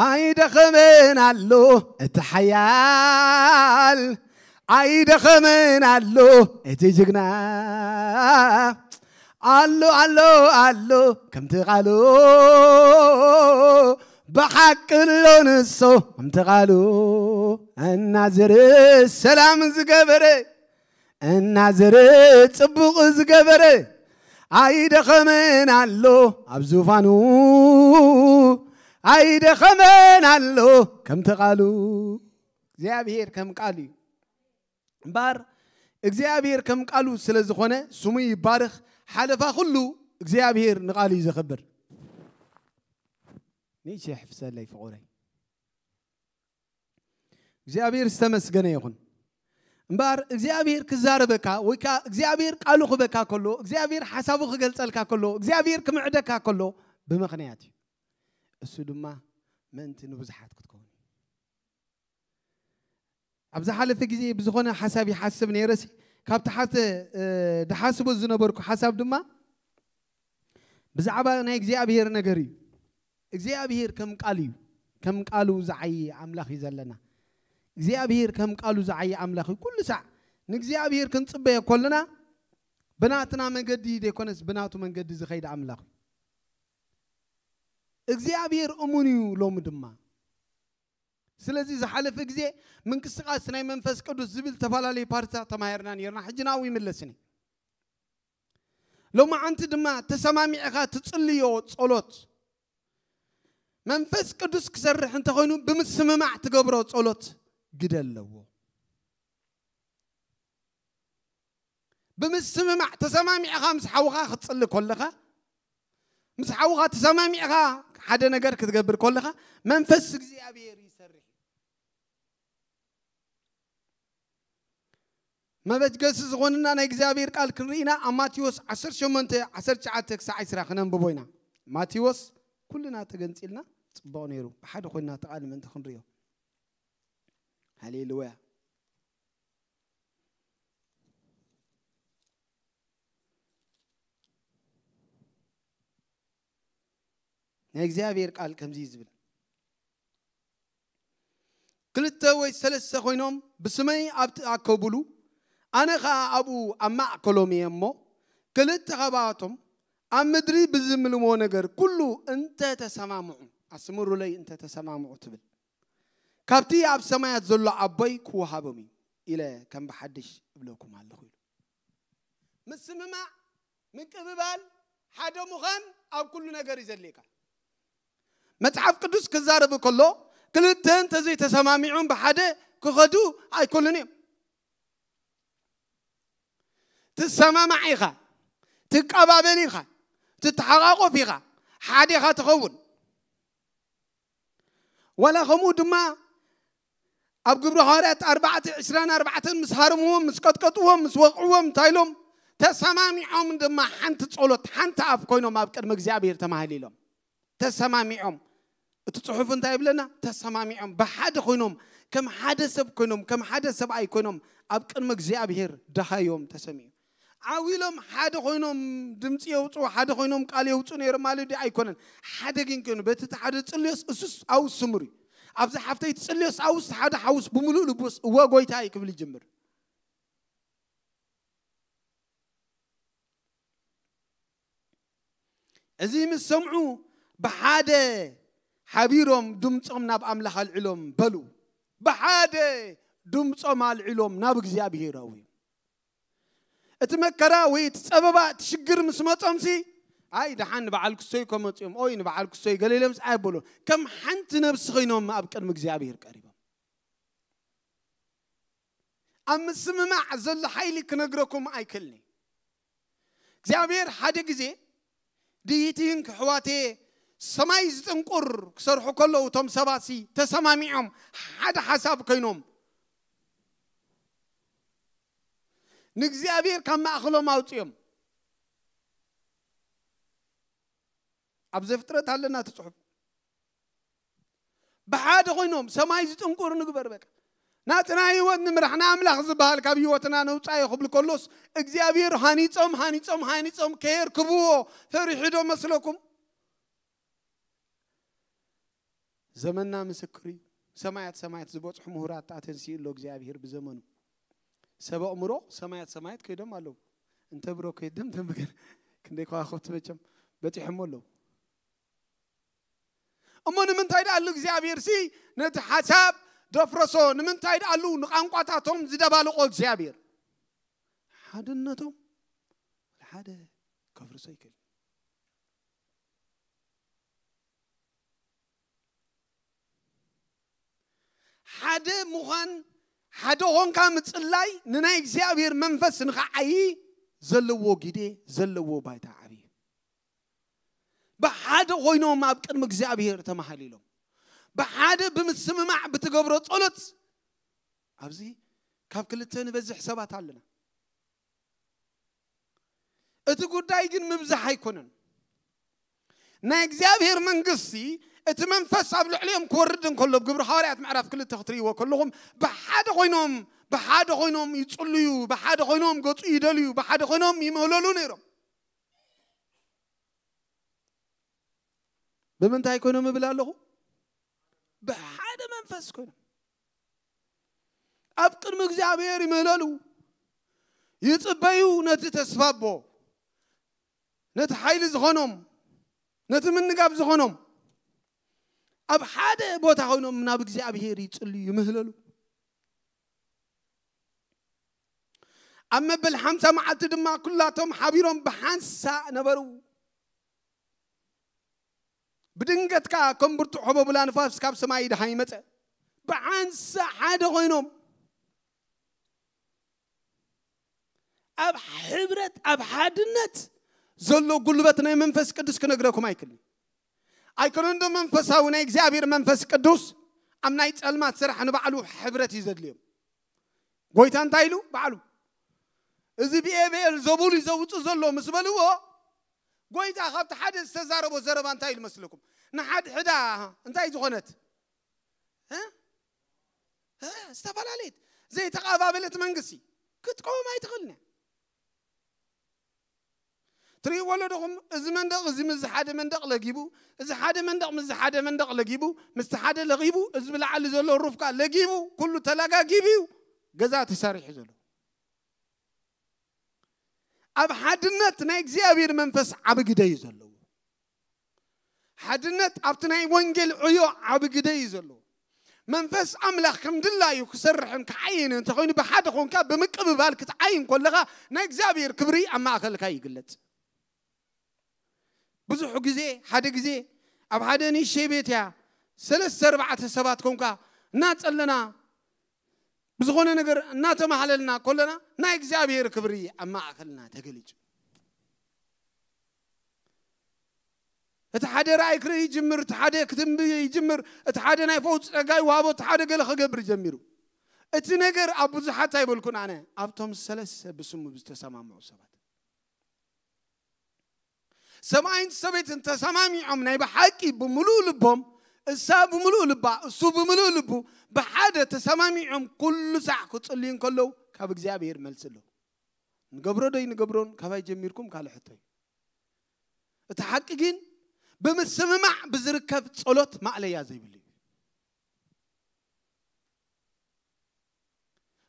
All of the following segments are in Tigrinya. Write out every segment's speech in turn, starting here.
ኣይደኸመን ኣሎ እቲ ሓያል፣ ኣይደኸመን ኣሎ እቲ ጅግና። ኣሎ ኣሎ ኣሎ ከምቲ ቃሉ፣ ብሓቂ ኣሎ ንሱ ከምቲ ቃሉ። እናዘረ ሰላም ዝገበረ፣ እናዘረ ጽቡቕ ዝገበረ፣ ኣይደኸመን ኣሎ ኣብ ዙፋኑ፣ ኣይደኸመን ኣሎ ከምቲ ቃሉ። እግዚኣብሔር ከም ቃሉ እዩ። እምበኣር እግዚኣብሔር ከም ቃሉ ስለ ዝኾነ ስሙ ይባርኽ። ሓለፋ ኩሉ እግዚኣብሔር ንቃሉ እዩ ዘኽብር። ንእሽተይ ሕፍሰለይ ፍቑረይ። እግዚኣብሔር ዝተመስገነ ይኹን። እምበኣር እግዚኣብሔር ክዛረበካ ወይ ከዓ እግዚኣብሔር ቃሉ ክበካ ከሎ፣ እግዚኣብሔር ሓሳቡ ክገልጸልካ ከሎ፣ እግዚኣብሔር ክምዕደካ ከሎ ብምኽንያት እዩ። እሱ ድማ ምእንቲ ንብዙሓት ክትከውን እዩ። ኣብ ዝሓለፈ ግዜ ብዝኾነ ሓሳብ ይሓስብ ነይረሲ፣ ካብቲ ሓተ ድሓስቦ ዝነበርኩ ሓሳብ ድማ ብዛዕባ ናይ እግዚኣብሔር ነገር እዩ። እግዚኣብሔር ከም ቃል እዩ። ከም ቃሉ ዝዓይ ኣምላኽ እዩ ዘለና። እግዚኣብሔር ከም ቃሉ ዝዓይ ኣምላኽ እዩ። ኩሉ ሳዕ ንእግዚኣብሔር ክንጽበዮ ከለና ብናትና መንገዲ ዘይኮነስ ብናቱ መንገዲ ዝኸይድ ኣምላኽ እዩ። እግዚኣብሔር እሙን እዩ። ሎሚ ድማ ስለዚ ዝሓለፈ ግዜ ምንቅስቃስ ናይ መንፈስ ቅዱስ ዝብል ዝተፈላለዩ ፓርትታት ተማሂርና ነርና። ሕጂ ናብኡ ይምለስኒ። ሎማዓንቲ ድማ ተሰማሚዕኻ ትጽልዮ ጸሎት መንፈስ ቅዱስ ክሰርሕ እንተኾይኑ ብምስምማዕ ትገብሮ ጸሎት ግደ ኣለዎ። ብምስምማዕ ተሰማሚዕኻ ምስ ሓውኻ ክትጽሊ ከለኻ፣ ምስ ሓውኻ ተሰማሚዕኻ ሓደ ነገር ክትገብር ከለኻ መንፈስ እግዚኣብሔር ይሰርሕ እዩ። መበገሲ ዝኾንና ናይ እግዚኣብሔር ቃል ክንርኢና ኣብ ማቴዎስ ዓሰርተ ሸሞንተ ዓሰርተ ትሽዓተ ክሳዕ ዕስራ ክነንብቦ ኢና። ማቴዎስ ኩልና ተገንጺልና ጽቡቕ ነይሩ። ብሓደ ኮይንና እቲ ቃል ምእንቲ ክንርእዮ። ሃሌሉያ። ናይ እግዚኣብሔር ቃል ከምዚ እዩ ዝብል፣ ክልተ ወይ ሰለስተ ኮይኖም ብስመይ ኣብ ትኣከቡሉ ኣነ ኸኣ ኣብኡ ኣብ ማእከሎም እየ እሞ፣ ክልተ ኻባኣቶም ኣብ ምድሪ ብዝምልዎ ነገር ኩሉ እንተ ተሰማምዑ፣ ኣስምሩለይ፣ እንተ ተሰማምዑ ትብል፣ ካብቲ ኣብ ሰማያት ዘሎ ኣቦይ ክወሃቦም እዩ ኢለ ከም ብሓድሽ እብለኩም ኣለኹ ኢሉ። ምስምማዕ፣ ምቅብባል፣ ሓደ ምዃን ኣብ ኩሉ ነገር እዩ ዘድልየካ። መጽሓፍ ቅዱስ ክዛረብ ከሎ ክልተ እንተዘይተሰማሚዖም ብሓደ ክኸዱ ኣይኮኑን እዮም። ትሰማማዕ ኢኻ፣ ትቀባበል ኢኻ፣ ትተሓቓቆፍ ኢኻ፣ ሓደ ኢኻ ትኸውን። ዋላ ከምኡ ድማ ኣብ ግብሪ ሃዋርያት ኣርባዕተ ዕስራን ኣርባዕተን ምስ ሃረምዎም፣ ምስ ቀጥቀጥዎም፣ ምስ ወቕዕዎም እንታይ ኢሎም? ተሰማሚዖም ድማ ሓንቲ ጸሎት፣ ሓንቲ ኣፍ ኮይኖም ኣብ ቅድሚ እግዚኣብሔር ተማህሊሎም። ተሰማሚዖም። እቲ ጽሑፍ እንታይ ይብለና? ተሰማሚዖም፣ ብሓደ ኮይኖም፣ ከም ሓደ ሰብ ኮይኖም፣ ከም ሓደ ሰብኣይ ኮይኖም ኣብ ቅድሚ እግዚኣብሔር ደሃዮም ተሰሚዑ። ዓው ኢሎም ሓደ ኮይኖም ድምፂ የውፅኡ፣ ሓደ ኮይኖም ቃል የውፅኡ ነይሮም ማለት ድዩ? ኣይኮነን። ሓደ ግን ኮይኑ በቲ እቲ ሓደ ዝፅልዮስ እሱስ ኣውስ ስሙር እዩ። ኣብዚ ሓፍተይ ትፅልዮስ ኣውስ ሓደ ሓውስ ብምሉእ ልቡስ እወ ጎይታይ ክብል ይጅምር። እዚ ምስ ሰምዑ ብሓደ ሓቢሮም ድምፆም ናብ ኣምላኽ ኣልዕሎም በሉ። ብሓደ ድምፆም ኣልዕሎም ናብ እግዚኣብሔር ኣውዮም። እቲ መከራ ወይ እቲ ጸበባ፣ እቲ ሽግር ምስ መጾምሲ፣ ኣይ ደሓን ንበዓል ክስቶይ ከመጽኦም፣ ኦይ ንበዓል ክስቶይ ገለ ኢሎምስ ኣይበሉ። ከም ሓንቲ ነብሲ ኮይኖም ኣብ ቅድሚ እግዚኣብሔር ቀሪቦም። ኣብ ምስምማዕ ዘሎ ሓይሊ ክነግረኩም ኣይክእልን እየ። እግዚኣብሔር ሓደ ግዜ ድይትህን ክሕዋቴ ሰማይ ዝጥንቁር ክሰርሑ ከለዉ እቶም ሰባትሲ ተሰማሚዖም ሓደ ሓሳብ ኮይኖም ንእግዚኣብሔር ካብ ማእኸሎም ኣውፅኦም። ኣብ ዘፍጥረት ኣለና እቲ ፅሑፍ። ብሓደ ኮይኖም ሰማይ ዝጥንቁር ንግበር በቃ ናትና ህይወት ንምራሕ ንኣምላኽ ዝበሃል ካብ ህይወትና ነውፃዮ ክብል ከሎስ እግዚኣብሔር ሃኒፆም ሃኒፆም ሃኒፆም ከየርክብዎ ፈሪሑ ዶ መስለኩም? ዘመንና ምስክር እዩ። ሰማያት ሰማያት ዝበጽሑ ምሁራት ኣተንስኡ ኣሎ እግዚኣብሔር ብዘመኑ። ሰብ ኣእምሮ ሰማያት ሰማያት ከይዶም ኣለዉ። እንተ ብሮ ከይዶም ተምገር ክንደይ ከዋኽብቲ መቸም በጺሖም ኣለዉ። እሞ ንምንታይ ደኣሉ እግዚኣብሔር ሲ ነቲ ሓሳብ ደፍረሶ? ንምንታይ ደኣሉ ንቋንቋታቶም ዝደባልቆ እግዚኣብሔር? ሓድነቶም ሓደ ከፍርሶ ይክእል። ሓደ ምዃን፣ ሓደ ኾንካ ምጽላይ ንናይ እግዚኣብሔር መንፈስ ንኸዓይ ዘለዎ ግደ ዘለዎ ባይታ ዓብዪ። ብሓደ ኮይኖም ኣብ ቅድሚ እግዚኣብሔር ተማሃሊሎም፣ ብሓደ ብምስምማዕ ብትገብሮ ጸሎት፣ ኣብዚ ካብ ክልተ ንበዝሕ ሰባት ኣለና። እቲ ጉዳይ ግን ምብዛሕ ኣይኮነን። ናይ እግዚኣብሔር መንግስቲ፣ እቲ መንፈስ ኣብ ልዕሊኦም ክወርድ እንከሎ፣ ኣብ ግብሪ ሃዋርያት ምዕራፍ ክልተ ክትርእይዎ ከለኹም፣ ብሓደ ኮይኖም፣ ብሓደ ኮይኖም ይጽልዩ፣ ብሓደ ኮይኖም ገጹ ይደልዩ፣ ብሓደ ኮይኖም ይምህለሉ ነይሮም። ብምንታይ ኮይኖም እብል ኣለኹ? ብሓደ መንፈስ ኮይኖም ኣብ ቅድሚ እግዚኣብሔር ይምህለሉ፣ ይጽበዩ። ነቲ ተስፋ ኣቦ፣ ነቲ ሓይሊ ዝኾኖም፣ ነቲ ምንጋብ ዝኾኖም፣ ኣብ ሓደ ቦታ ኮይኖም ናብ እግዚኣብሔር ይጽልዩ፣ ይምህለሉ። ኣብ መበል ሓምሳ መዓልቲ ድማ ኩላቶም ሓቢሮም ብሓንሳእ ነበሩ። ብድንገት ከኣ ከም ብርቱዕ ሆቦብላ ንፋስ ካብ ሰማይ ደሃይ መጸ። ብሓንሳእ ሓደ ኮይኖም ኣብ ሕብረት፣ ኣብ ሓድነት ዘሎ ጉልበት ናይ መንፈስ ቅዱስ ክነግረኩም ኣይክልን። ኣይኮነን ዶ መንፈሳዊ ናይ እግዚኣብሔር መንፈስ ቅዱስ ኣብ ናይ ጸልማት ስራሕ ንባዕሉ ሕብረት እዩ ዘድልዮም። ጎይታ እንታይ ኢሉ ባዕሉ? እዚ ብኤቤል ዘቡል እዩ ዘውፅእ ዘሎ ምስ በልዎ፣ ጎይታ ካብቲ ሓደ ዝተዛረቦ ዘረባ እንታይ ኢሉ መስለኩም? ንሓድ ሕዳ እንታይ ዝኾነት? እ? እ? ዝተፈላለየት፣ ዘይተቐባበለት መንግስቲ ክትቀውም ኣይትኽእልን እያ። ትርእይዎ ኣለኹም? እዚ መንደቕ እዚ ምስ ሓደ መንደቕ ለጊቡ፣ እዚ ሓደ መንደቕ ምስ ሓደ መንደቕ ለጊቡ፣ ምስቲ ሓደ ለጊቡ፣ እዚ ብላዕሊ ዘሎ ሩፍካ ለጊቡ፣ ኩሉ ተለጋጊቡ እዩ ገዛ ተሰሪሑ ዘሎ። ኣብ ሓድነት ናይ እግዚኣብሔር መንፈስ ዓቢ ግደ እዩ ዘለዎ። ሓድነት ኣብቲ ናይ ወንጌል ዕዮ ዓቢ ግደ እዩ ዘለዎ። መንፈስ ኣምላኽ ከም ድላዩ ክሰርሕን ክዓይንን እንተኾይኑ፣ ብሓደ ኾንካ ብምቅብባል ክትዓይን ከለኻ፣ ናይ እግዚኣብሔር ክብሪ ኣብ ማእከልካ ይግለጽ። ብዙሕ ግዜ፣ ሓደ ግዜ ኣብ ሓደ ንእሽተይ ቤት እያ፣ ሰለስተ ኣርባዕተ ሰባት ኮንካ እናጸለና፣ ብዝኾነ ነገር እናተማህለልና ከለና፣ ናይ እግዚኣብሔር ክብሪ ኣብ ማእከልና ተገሊጹ። እቲ ሓደ ራእይ ክርኢ ይጅምር፣ እቲ ሓደ ክትንብይ ይጅምር፣ እቲ ሓደ ናይ ፈውስ ጸጋ ይወሃቦ፣ እቲ ሓደ ገለ ክገብር ጀሚሩ። እቲ ነገር ኣብ ብዙሓት ኣይበልኩን ኣነ፣ ኣብቶም ሰለስተ ብስሙ ዝተሰማምዑ ሰባት። ሰብኣይን ሰበይትን ተሰማሚዖም ናይ ብሓቂ ብምሉእ ልቦም፣ እሳ ብምሉእ ልባ፣ እሱ ብምሉእ ልቡ፣ ብሓደ ተሰማሚዖም ኩሉ ሳዕ ክጽልዩ እንከለዉ፣ ካብ እግዚኣብሔር መልሲ ኣለዎ። ንገብሮ ዶ ይንገብሮን ካባይ ጀሚርኩም ካልእ ሕቶ እዩ። እቲ ሓቂ ግን ብምስምማዕ ብዝርከብ ጸሎት ማእለያ ዘይብሉ እዩ።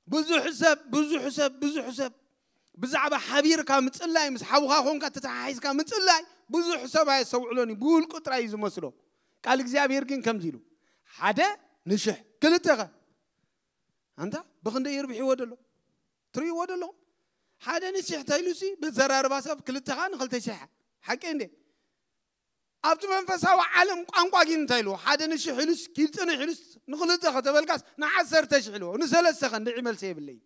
ብዙሕ ሰብ፣ ብዙሕ ሰብ፣ ብዙሕ ሰብ ብዛዕባ ሓቢርካ ምጽላይ፣ ምስ ሓውኻ ኮንካ ተተሓሒዝካ ምጽላይ ብዙሕ ሰብ ኣየስተውዕሎን እዩ። ብውልቁ ጥራይ እዩ ዝመስሎ። ቃል እግዚኣብሔር ግን ከምዚ ኢሉ፣ ሓደ ንሽሕ፣ ክልተኸ ኣንታ ብኽንደይ የርብሕዎ ደሎ? ትርእይዎ ደለኹም? ሓደ ንሽሕ ተይሉሲ ብዘራርባ ሰብ ክልተኻ ንኽልተ ሽሕ። ሓቂ እንዴ? ኣብቲ መንፈሳዊ ዓለም ቋንቋ ግን እንታይ ኢልዎ? ሓደ ንሽሕ ኢሉስ፣ ኪድ ጽንሕ ኢሉስ፣ ንኽልተ ከተበልካስ፣ ንዓሰርተ ሽሕ ኢልዎ። ንሰለስተ ከ እንድዒ መልሲ የብለይ።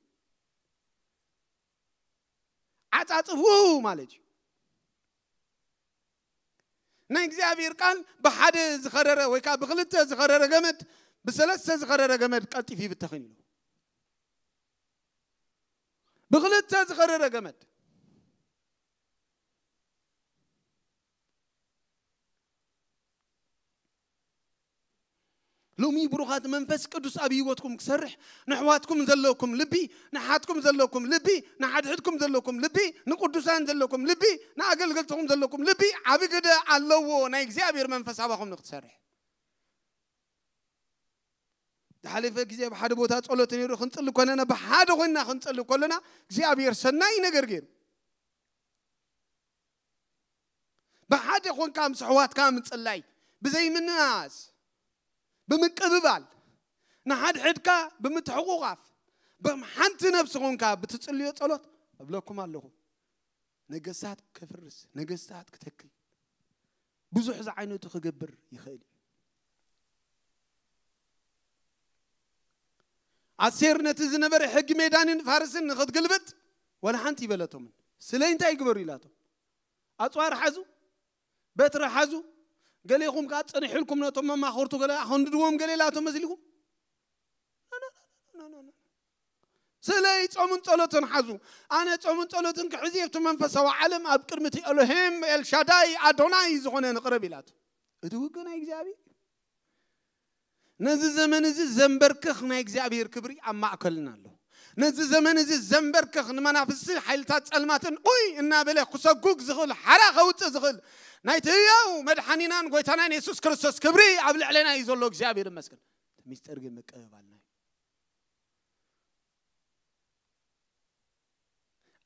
ዓጻጽፉ ማለት እዩ። ናይ እግዚኣብሔር ቃል ብሓደ ዝኸረረ ወይ ከዓ ብኽልተ ዝኸረረ ገመድ፣ ብሰለስተ ዝኸረረ ገመድ ቀልጢፉ ይብተኽን ኢሉ። ብኽልተ ዝኸረረ ገመድ። ሎሚ ብሩኻት መንፈስ ቅዱስ ኣብ ህይወትኩም ክሰርሕ፣ ንሕዋትኩም ዘለኩም ልቢ፣ ንሓትኩም ዘለኩም ልቢ፣ ንሓድሕድኩም ዘለኩም ልቢ፣ ንቅዱሳን ዘለኩም ልቢ፣ ንኣገልገልትኹም ዘለኩም ልቢ ዓቢ ግደ ኣለዎ ናይ እግዚኣብሔር መንፈስ ኣባኹም ንክትሰርሕ። ዝሓለፈ ግዜ ኣብ ሓደ ቦታ ጸሎት ነይሩ፣ ክንጽሊ ከለና፣ ብሓደ ኮይንና ክንጽሊ ከለና እግዚኣብሔር ሰናይ ነገር ገይሩ። ብሓደ ኮንካ ምስ ኣሕዋትካ ምጽላይ፣ ብዘይምንኣስ፣ ብምቅብባል፣ ንሓድሕድካ ብምትሕቑቓፍ፣ ብሓንቲ ነብሲ ኮንካ ብትጽልዮ ጸሎት እብለኩም ኣለኹ። ነገስታት ከፍርስ፣ ነገስታት ክተክል፣ ብዙሕ ዝዓይነቱ ክገብር ይኽእል እዩ። ኣስቴር ነቲ ዝነበረ ሕጊ ሜዳንን ፋርስን ንኽትግልብጥ ወላ ሓንቲ ይበለቶምን። ስለይ እንታይ ይግበሩ ኢላቶም? ኣጽዋር ሓዙ፣ በትሪ ሓዙ፣ ገሌኹም ከኣ ጸኒሕልኩም ነቶም መማኽርቱ ገለ ኣኸንድድዎም ገለ ኢላቶም መስልኩም? ስለይ ጾምን ጸሎትን ሓዙ። ኣነ ጾምን ጸሎትን ክሕዚ ኣብቲ መንፈሳዊ ዓለም ኣብ ቅድሚ እቲ ኤሎሄም ኤልሻዳይ ኣዶናይ ዝኾነ ንቕረብ ኢላቶ። እቲ ውግእ ናይ እግዚኣብሔር። ነዚ ዘመን እዚ ዘንበርክኽ ናይ እግዚኣብሔር ክብሪ ኣብ ማእከልና ኣሎ። ነዚ ዘመን እዚ ዘንበርክኽ ንመናፍስቲ ሓይልታት ጸልማትን ኡይ እናበለ ክሰጉግ ዝኽእል ሓራ ከውጽእ ዝኽእል ናይቲ ህያው መድሓኒናን ጎይታናን የሱስ ክርስቶስ ክብሪ ኣብ ልዕሌና እዩ ዘሎ። እግዚኣብሔር ይመስገን። እቲ ሚስጥር ግን ምቅብባልና እዩ።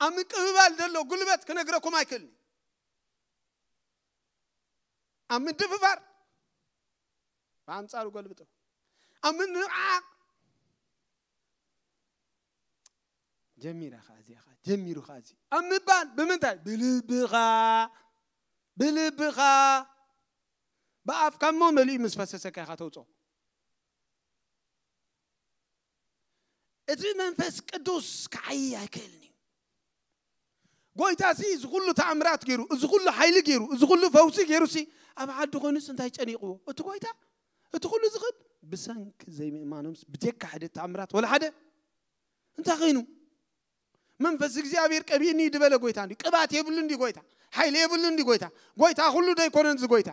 ኣብ ምቅብባል ዘሎ ጉልበት ክነግረኩም ኣይክእልን። ኣብ ምድፍፋር ብኣንጻሩ ገልብጦ። ኣብ ምንዕዓቕ ጀሚራ ኸዓ እዚኣ ኸዓ ጀሚሩ ኸዓ እዚ ኣብ ምባል ብምንታይ? ብልብኻ፣ ብልብኻ። ብኣፍካ እሞ መሊኡ ምስ ፈሰሰካ ኢኻ ተውፅኦ። እቲ መንፈስ ቅዱስ ክዓይ ኣይክእልን እዩ። ጎይታ ሲ እዚ ኩሉ ተኣምራት ገይሩ፣ እዚ ኩሉ ሓይሊ ገይሩ፣ እዚ ኩሉ ፈውሲ ገይሩ ሲ ኣብ ዓዲ ኮይኑስ እንታይ ጨኒቕዎ? እቲ ጎይታ እቲ ኩሉ ዝኽእል ብሰንኪ ዘይምእማኖምስ ብጀካ ሓደ ተኣምራት ወላ ሓደ እንታይ ኮይኑ? መንፈስ እግዚኣብሔር ቀቢእኒ ድበለ ጎይታ እንዲ ቅባት የብሉ እንዲ ጎይታ ሓይሊ የብሉ እንዲ ጎይታ ጎይታ ኩሉ ዶ ኣይኮነን እዚ ጎይታ?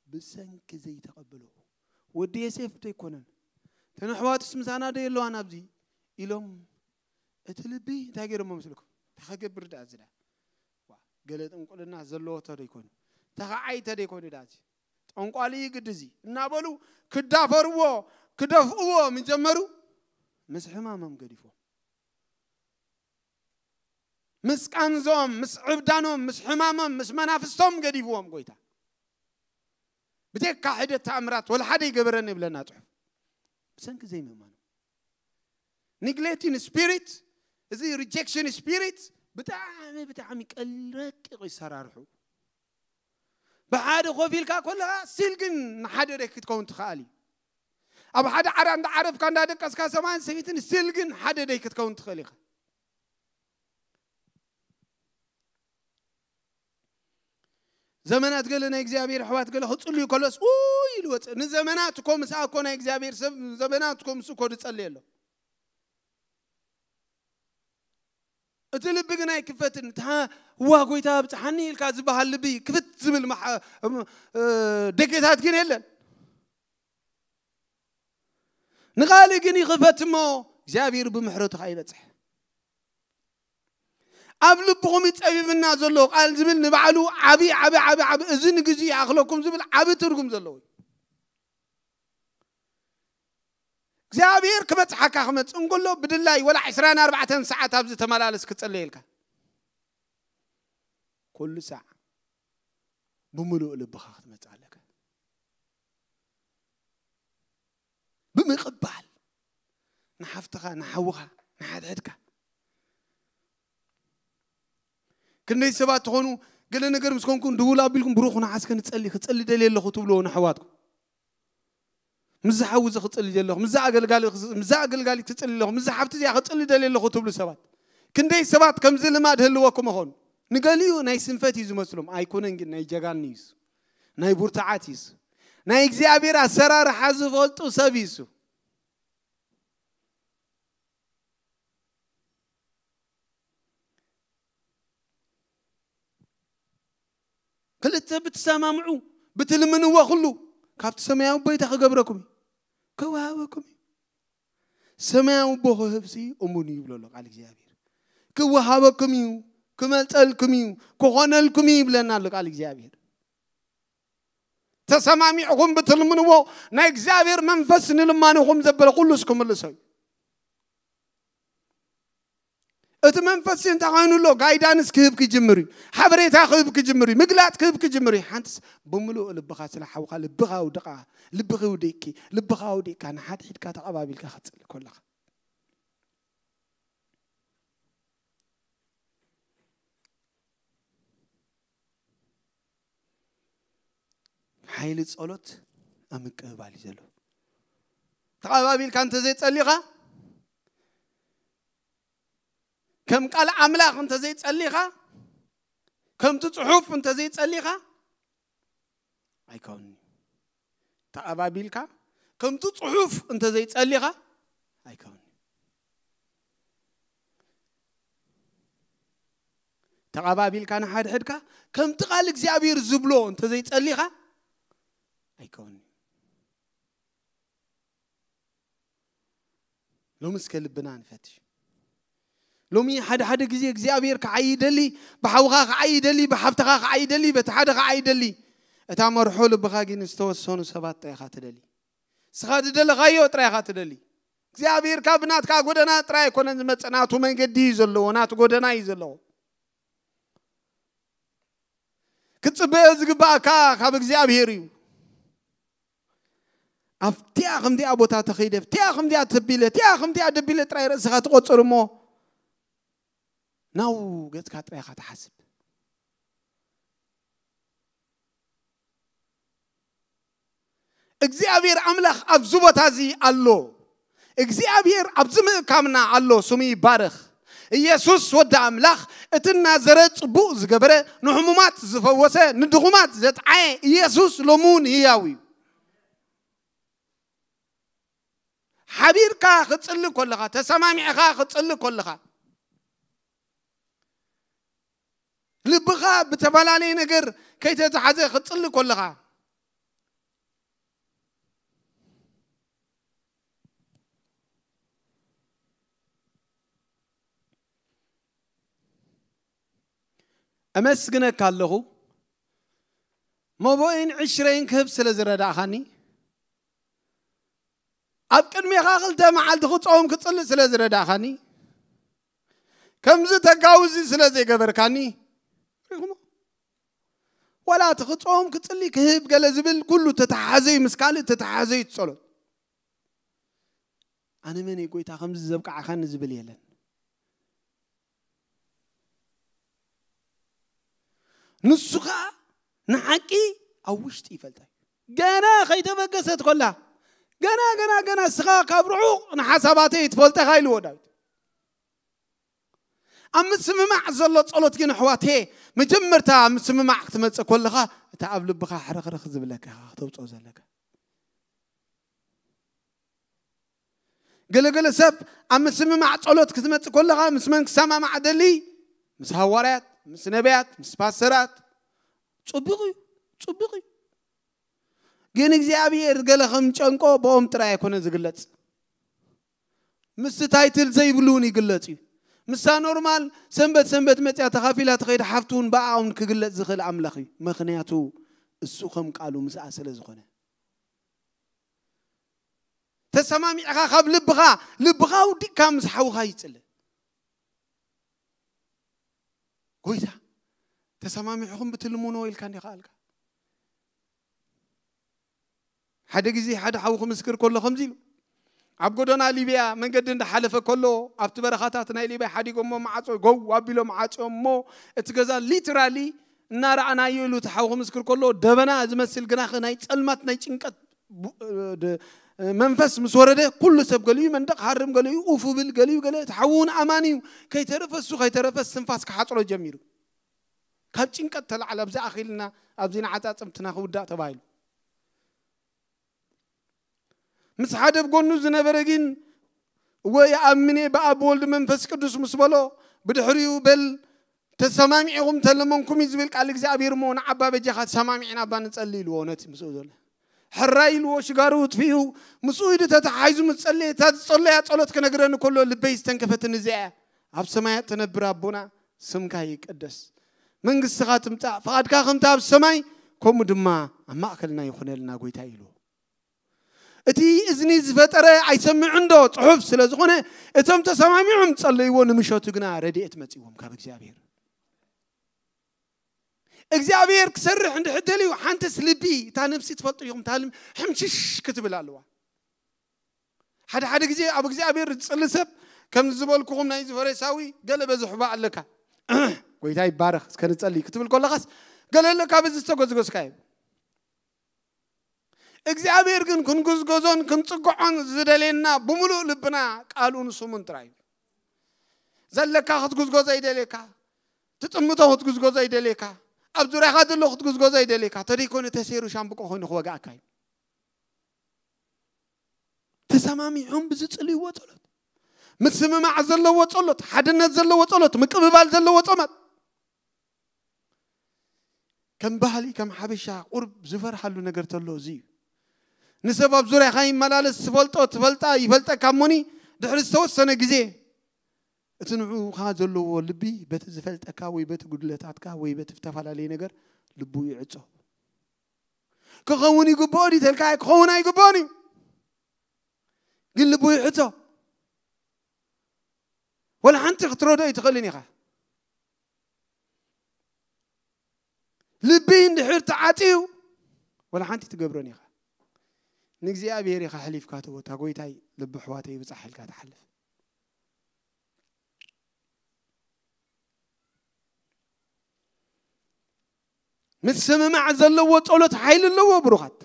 ብሰንኪ ዘይተቐበሎ ወዲ የሴፍ ዶ ኣይኮነን? ተን ኣሕዋትስ ምሳና ዶ የለዋን ኣብዚ ኢሎም እቲ ልቢ እንታይ ገይሮሞ መስልኩም? ተኸገብር ዳ እዚ ዳ ዋ፣ ገለ ጥንቁልና ዘለዎ ተዶ ይኮኑ ተኸዓይ ተደ ይኮኑ ዳ እዚ ጠንቋሊ ግዲ እዚ እናበሉ ክዳፈርዎ ክደፍእዎ ምጀመሩ ምስ ሕማሞም ገዲፎም ምስ ቃንዞም ምስ ዕብዳኖም ምስ ሕማሞም ምስ መናፍስቶም ገዲፍዎም ጎይታ ብጀካ ሕደት ተኣምራት ወላ ሓደ ይገበረኒ ይብለና ጽሑፍ ብሰንኪ ዘይምእማኖም። Neglecting spirit እዚ rejection spirit ብጣዕሚ ብጣዕሚ ቀል ረቂቕ ይሰራርሑ። ብሓደ ኮፍ ኢልካ ከለኻ ስቲል ግን ንሓደ ደይ ክትከውን ትኽኣል እዩ። ኣብ ሓደ ዓራ እንዳዓረፍካ እንዳደቀስካ ሰብኣይን ሰበይትን ስቲል ግን ሓደ ደይ ክትከውን ትኽእል ኢኻ። ዘመናት ገለ ናይ እግዚኣብሔር ኣሕዋት ገለ ክጽልዩ ከሎስ ውይ ኢሉ ወፅእ። ንዘመናት እኮ ምስኣ እኮ ናይ እግዚኣብሔር ሰብ ዘመናት እኮ ምስ እኮ ዝጸልየ ኣሎ። እቲ ልቢ ግን ኣይክፈትን። እታ ዋ ጎይታ ብፅሓኒ ኢልካ ዝበሃል ልቢ ክፍት ዝብል ደጌታት ግን የለን። ንቓሊ ግን ይኽፈት እሞ እግዚኣብሔር ብምሕረቱ ከዓ ይበፅሕ። ኣብ ልብኹም ይጸቢብና ዘሎ ቃል ዝብል ንባዕሉ ዓቢ ዓቢ ዓቢ ዓቢ እዚ ንግዚ ይኣኽለኩም ዝብል ዓቢ ትርጉም ዘለዎ እዩ። እግዚኣብሔር ክበጽሓካ ክመጽእ እንከሎ ብድላይ ወላ ዕስራን ኣርባዕተን ሰዓት ኣብዚ ተመላለስ ክጸለየልካ ኩሉ ሳዕ ብምሉእ ልብኻ ክትመጽእ ኣለካ። ብምቕባል ንሓፍትኻ ንሓውኻ ንሓድሕድካ ክንደይ ሰባት ትኾኑ ገለ ነገር ምስ ኮንኩም ድውል ኣቢልኩም ብሩኽ ንሓስከ ንጸሊ ክጸሊ ደልየ ኣለኹ ትብልዎ ንኣሕዋትኩም። ምስዚ ሓዊ እዚ ክጽሊ ደለኹ ምስዛ ኣገልጋሊ ምስዛ ኣገልጋሊት ክጽሊ ኣለኹ ምስዛ ሓፍቲ እዚኣ ክጽሊ ደልየ ኣለኹ ትብሉ ሰባት ክንደይ ሰባት ከምዚ ልማድ ህልወኩም ይኾኑ። ንገሊኡ ናይ ስንፈት እዩ ዝመስሎም ኣይኮነን ግን ናይ ጀጋኑ እዩ። ናይ ቡርትዓት እዩ። ናይ እግዚኣብሔር ኣሰራርሓ ዝፈልጡ ሰብ እዩ። ክልተ ብትሰማምዑ ብትልምንዎ ኩሉ ካብቲ ሰማያዊ ቦይታ ክገብረኩም እዩ። ክወሃበኩም እዩ። ሰማያዊ ኣቦ ክህብሲ እሙን እዩ ይብሎ ኣሎ ቃል እግዚኣብሔር። ክወሃበኩም እዩ፣ ክመልጠልኩም እዩ፣ ክኾነልኩም እዩ ይብለና ኣሎ ቃል እግዚኣብሔር። ተሰማሚዕኹም ብትልምንዎ ናይ እግዚኣብሔር መንፈስ ንልማንኹም ዘበለ ኩሉ እስክምልሶ እዩ። እቲ መንፈስ እንታይ ኮይኑ ኣሎ? ጋይዳንስ ክህብ ክጅምር እዩ። ሓበሬታ ክህብ ክጅምር እዩ። ምግላጥ ክህብ ክጅምር እዩ። ሓንትስ ብምሉእ ልብኻ ስለ ሓውካ ልብኻ ውድቓ፣ ልብኺ ውድቂ፣ ልብኻ ውዲቕካ ንሓድሕድካ ተቐባቢልካ ክትጽሊ ከለኻ። ሓይሊ ጸሎት ኣብ ምቅብባል እዩ ዘሎ። ተቐባቢልካ እንተዘይጸሊኻ፣ ከም ቃል ኣምላኽ እንተዘይጸሊኻ፣ ከምቲ ጽሑፍ እንተዘይጸሊኻ ኣይከውን'ዩ። ተቐባቢልካ ከምቲ ጽሑፍ እንተዘይጸሊኻ ኣይከውን'ዩ። ተቐባቢልካ ንሓድሕድካ ከምቲ ቃል እግዚኣብሔር ዝብሎ እንተዘይጸሊኻ ኣይከውን'ዩ። ሎሚ እስከ ልብና ንፈትሽ። ሎሚ ሓደ ሓደ ግዜ እግዚኣብሔር ክዓይ ይደሊ፣ ብሓውኻ ክዓይ ይደሊ፣ ብሓፍትኻ ክዓይ ይደሊ፣ በቲ ሓደ ክዓይ ይደሊ። እታ መርሖ ልብኻ ግን ዝተወሰኑ ሰባት ጥራይ ኢኻ ትደሊ። ንስኻ ዝደለኻዮ ጥራይ ኢኻ ትደሊ። እግዚኣብሔር ካብ ናትካ ጎደና ጥራይ ኣይኮነን ዝመጽእ፣ ናቱ መንገዲ እዩ ዘለዎ፣ ናቱ ጎደና እዩ ዘለዎ። ክትጽበዮ ዝግባእካ ካብ እግዚኣብሔር እዩ። ኣብቲኣ ከምዚኣ ቦታ ተኸይደ፣ ኣብቲኣ ከምዚኣ ተቢለ፣ ኣብቲኣ ከምዚኣ ደቢለ ጥራይ ርእስኻ ትቆጽር እሞ ናው ገጽካ ጥራይ ኢኻ ትሓስብ። እግዚኣብሔር ኣምላኽ ኣብዚ ቦታ እዚ ኣሎ። እግዚኣብሔር ኣብዚ ምእካብና ኣሎ፣ ስሙ ይባረኽ። ኢየሱስ ወዲ ኣምላኽ፣ እቲ ናዘረ ጽቡቕ ዝገበረ፣ ንሕሙማት ዝፈወሰ፣ ንድኹማት ዘጥዓየ ኢየሱስ ሎሚ እውን ህያው እዩ። ሓቢርካ ክትጽሊ ከለኻ፣ ተሰማሚዕኻ ክትጽሊ ከለኻ፣ ልብኻ ብተፈላለየ ነገር ከይተተሓዘ ክትጽሊ ከለኻ፣ ኣመስግነካ ኣለኹ፣ መቦእን ዕሽረይን ክህብ ስለ ዝረዳእኻኒ፣ ኣብ ቅድሜኻ ክልተ መዓልቲ ክጾም ክጽሊ ስለ ዝረዳእኻኒ፣ ከምዚ ተጋውዚ ስለ ዘይገበርካኒ፣ ርኢኹሞ? ዋላ እቲ ክጾም ክጽሊ ክህብ ገለ ዝብል ኩሉ ተተሓዘዩ፣ ምስ ካልእ ተተሓዘዩ ጸሎት። ኣነ መን እየ ጎይታ ከምዚ ዘብቃዕኻኒ ዝብል የለን። ንሱ ኸኣ ንሓቂ ኣብ ውሽጢ ይፈልጣ እዩ። ገና ከይተበገሰት ከላ፣ ገና፣ ገና፣ ገና እስኻ ካብ ርሑቕ ንሓሳባተይ ትፈልጠኻ ኢልዎ ዳዊት። ኣብ ምስምማዕ ዘሎ ጸሎት ግን ኣሕዋት፣ መጀመርታ ኣብ ምስምማዕ ክትመጽእ ከለኻ፣ እታ ኣብ ልብኻ ሕርኽርኽ ዝብለካ ኢኻ ክተውጽኦ ዘለካ። ገለገለ ሰብ ኣብ ምስምማዕ ጸሎት ክትመጽእ ከለኻ፣ ምስ መን ክሰማማዕ ደሊ? ምስ ሃዋርያት፣ ምስ ነቢያት፣ ምስ ፓስተራት። ጽቡቕ እዩ፣ ጽቡቕ እዩ። ግን እግዚኣብሔር ገለ ከም ጨንቆ ብኦም ጥራይ ኣይኮነ ዝግለጽ። ምስቲ ታይትል ዘይብሉ እውን ይግለጽ እዩ። ምሳ ኖርማል ሰንበት ሰንበት መጽያ ተኻፊላ ትኸይድ ሓፍቲ እውን ብኣኣ እውን ክግለጽ ዝኽእል ኣምላኽ እዩ። ምኽንያቱ እሱ ከም ቃሉ ምስኣ ስለ ዝኾነ። ተሰማሚዕኻ ካብ ልብኻ፣ ልብኻ ውዲቕካ ምስ ሓውኻ ይጽለ። ጎይታ፣ ተሰማሚዕኹም ብትልምኖ ኢልካ እንዲኻ ኣልካ። ሓደ ግዜ ሓደ ሓው ክምስክር ከሎ ከምዚ ኢሉ፣ ኣብ ጎደና ሊብያ መንገዲ እንዳሓለፈ ከሎ፣ ኣብቲ በረኻታት ናይ ሊብያ ሓዲጎሞ ማዕጾ፣ ጎው ኣቢሎም ዓጽዮሞ፣ እቲ ገዛ ሊትራሊ እናረኣናዮ ኢሉ እቲ ሓው ክምስክር ከሎ፣ ደበና ዝመስል ግናኸ ናይ ጸልማት ናይ ጭንቀት ቡ-፣ እ፣ ድ-፣ እ፣ መንፈስ ምስ ወረደ፣ ኩሉ ሰብ ገሊኡ መንደቕ ሃርም፣ ገሊኡ ኡፍ ብል፣ ገሊኡ ገለ፣ እቲ ሓው እውን ኣማኒ እዩ። ከይተረፈ እሱ ከይተረፈ እስትንፋስ ክሓጽሮ ጀሚሩ። ካብ ጭንቀት ተላዕለ፣ ኣብዚ ኣኺልና፣ ኣብዚ ንዓጻጽምትና ክውዳእ ተባሂሉ። ምስ ሓደ ኣብ ጎኑ ዝነበረ ግን፣ "እወ ይኣምን እየ ብኣብ ወልድ መንፈስ ቅዱስ" ምስ በሎ፣ ብድሕሪኡ፣ "በል ተሰማሚዕኹም ተለመንኩም እዩ ዝብል ቃል እግዚኣብሔር እሞ፣ ንዓባ በጃኻ ተሰማሚዕና እባ ንጸሊ" ኢልዎ። ነቲ ምስኡ ዘሎ ሕራይ ኢልዎ፣ ሽጋሩ እጥፊኡ፣ ምስኡ ኢዱ ተተሓሒዙ ምስ ጸለየ፣ እታ ዝጸለያ ጸሎት ክነግረኒ ከሎ ልበይ ዝተንከፈትኒ እዚኣ እያ። ኣብ ሰማያት ትነብር ኣቦና፣ ስምካ ይቀደስ፣ መንግስትኻ ትምጻእ፣ ፍቓድካ ከምቲ ኣብ ሰማይ ከምኡ ድማ ኣብ ማእከልና ይኹነልና ጎይታ ኢሉ። እቲ እዝኒ ዝፈጠረ ኣይሰምዕን ዶ? ጽሑፍ ስለ ዝኾነ፣ እቶም ተሰማሚዖም ጸለይዎ፣ ንምሸቱ ግና ረድኤት መጺዎም ካብ እግዚኣብሔር። እግዚኣብሔር ክሰርሕ እንድሕር ደልዩ፣ ሓንትስ ልቢ፣ እታ ነፍሲ ትፈልጡ ኢኹም፣ እታ ልም-፣ ሕምሽሽ ክትብል ኣለዋ። ሓደ ሓደ ግዜ ኣብ እግዚኣብሔር ዝጽሊ ሰብ፣ ከም ዝበልኩኹም ናይዚ ፈሪሳዊ፣ ገለ በዝሕባ ኣለካ። ጎይታ ይባረኽ፣ እስከ ንጸሊ ክትብል ከለኻስ፣ ገለ ኣለካ በዚ ዝተጎዝጎዝካዮ። እግዚኣብሔር ግን ክንጉዝጎዞን ክንጽግዖን ዝደልየና ብምሉእ ልብና ቃሉን ስሙን ጥራይ እዩ። ዘለካ ክትጉዝጎዞ ይደልየካ፣ ትጥምቶ ክትጉዝጎዞ ይደልየካ፣ ኣብ ዙርያኻ ዘሎ ክትጉዝጎዞ ይደልየካ። ተደይኮነ ተሰይሩ ሻምብቆ ኮይኑ ክወግኣካ እዩ። ተሰማሚዖም ብዝጽልይዎ ጸሎት፣ ምስምማዕ ዘለዎ ጸሎት፣ ሓድነት ዘለዎ ጸሎት፣ ምቅብባል ዘለዎ ጸሎት። ከም ባህሊ፣ ከም ሓበሻ ቁርብ ዝፈርሃሉ ነገር ተሎ እዚ እዩ። ንሰብ ኣብ ዙርያኻ ይመላለስ፣ ትፈልጦ፣ ትፈልጣ፣ ይፈልጠካ እሞኒ፣ ድሕሪ ዝተወሰነ ግዜ እቲ ንዑኻ ዘለዎ ልቢ በቲ ዝፈልጠካ ወይ በቲ ጉድለታትካ ወይ በቲ ዝተፈላለየ ነገር ልቡ ይዕጾ። ክኸውን ይግብኦ ድዩ ተልካ? ክኸውን ኣይግብኦን እዩ። ግን ልቡ ይዕጾ። ወላ ሓንቲ ክትረዶ ኣይትኽእልን ኢኻ። ልቢ እንድሕር ተዓጽዩ፣ ወላ ሓንቲ ትገብሮን ኢኻ። ንእግዚኣብሔር ኢኻ ሓሊፍካ ትቦ፣ "እታ ጎይታይ ልቢ ኣሕዋተይ ይብጻሕ" ኢልካ ትሓልፍ። ምስምማዕ ዘለዎ ጸሎት ሓይሊ ኣለዎ ብሩኻት።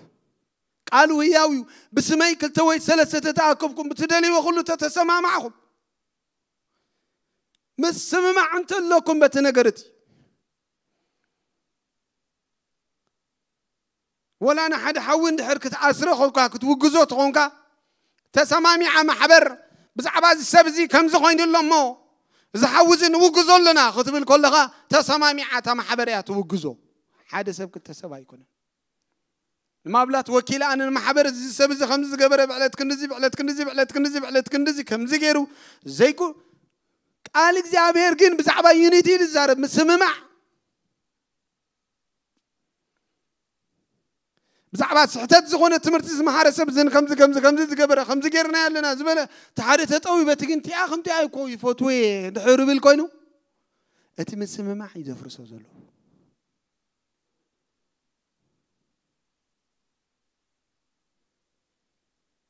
ቃሉ ህያው እዩ። "ብስመይ ክልተ ወይ ሰለስተ ተተኣከብኩም፣ ብትደልይዎ ኩሉ ተተሰማማዕኹም።" ምስምማዕ እንተለኩም በቲ ነገር እቲ፣ ወላ ንሓደ ሓዊ እንድሕር ክትኣስሮ ኮንካ፣ ክትውግዞ ተኾንካ፣ ተሰማሚዓ ማሕበር ብዛዕባ እዚ ሰብ እዚ ከምዚ ኮይኑ ኣሎ እሞ፣ እዚ ሓዊ እዚ ንውግዞ ኣለና ክትብል ከለኻ፣ ተሰማሚዓ እታ ማሕበር እያ ትውግዞ። ሓደ ሰብ ክልተ ሰብ ኣይኮነን። ንማብላት ወኪል ኣነ ንማሕበር እዚ ሰብ እዚ ከምዚ ዝገበረ ብዕለት ክንድዚ፣ ብዕለት ክንድዚ፣ ብዕለት ክንድዚ፣ ብዕለት ክንድዚ ከምዚ ገይሩ ዘይኩ-፣ ቃል እግዚኣብሔር ግን ብዛዕባ ዩኒቲ እዩ ዝዛረብ፣ ምስምማዕ። ብዛዕባ ስሕተት ዝኾነ ትምህርቲ ዝመሃረ ሰብ ዝን ከምዚ፣ ከምዚ፣ ከምዚ ዝገበረ፣ ከምዚ ገይርና ኣለና ዝበለ፣ እቲ ሓደ ተጠዊ በቲ ግን፣ "እቲኣ ከምቲኣ እኮ ይፈትዎ እየ" ድሕር ብል ኮይኑ፣ እቲ ምስምማዕ እዩ ዘፍርሶ ዘሎ።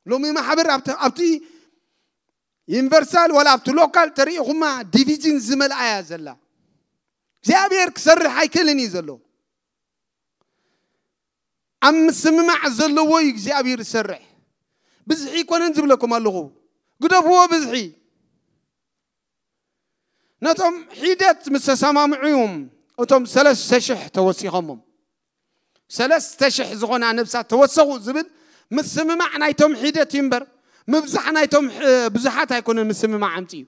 ሎሚ ማሕበር ኣብቲ፣ ኣብቲ ዩኒቨርሳል ዋላ ኣብቲ ሎካል ተሪኢኹማ ዲቪዥን ዝመልኣ እያ ዘላ። እግዚኣብሔር ክሰርሕ ኣይክእልን እዩ ዘሎ። ኣብ ምስምማዕ ዘለዎ እዩ እግዚኣብሔር ዝሰርሕ። ብዝሒ ይኮነን ዝብለኩም ኣለኹ። ግደፍዎ ብዝሒ። ነቶም ሒደት ምስ ተሰማምዑ እዮም እቶም ሰለስተ ሽሕ ተወሲኾሞም። ሰለስተ ሽሕ ዝኾና ነብሳት ተወሰኹ ዝብል ምስምማዕ ናይቶም ሒደት እዩ እምበር፣ ምብዛሕ ናይቶም ሕ-፣ ብዙሓት ኣይኮነን ምስምማዕ ኣምጺኡ።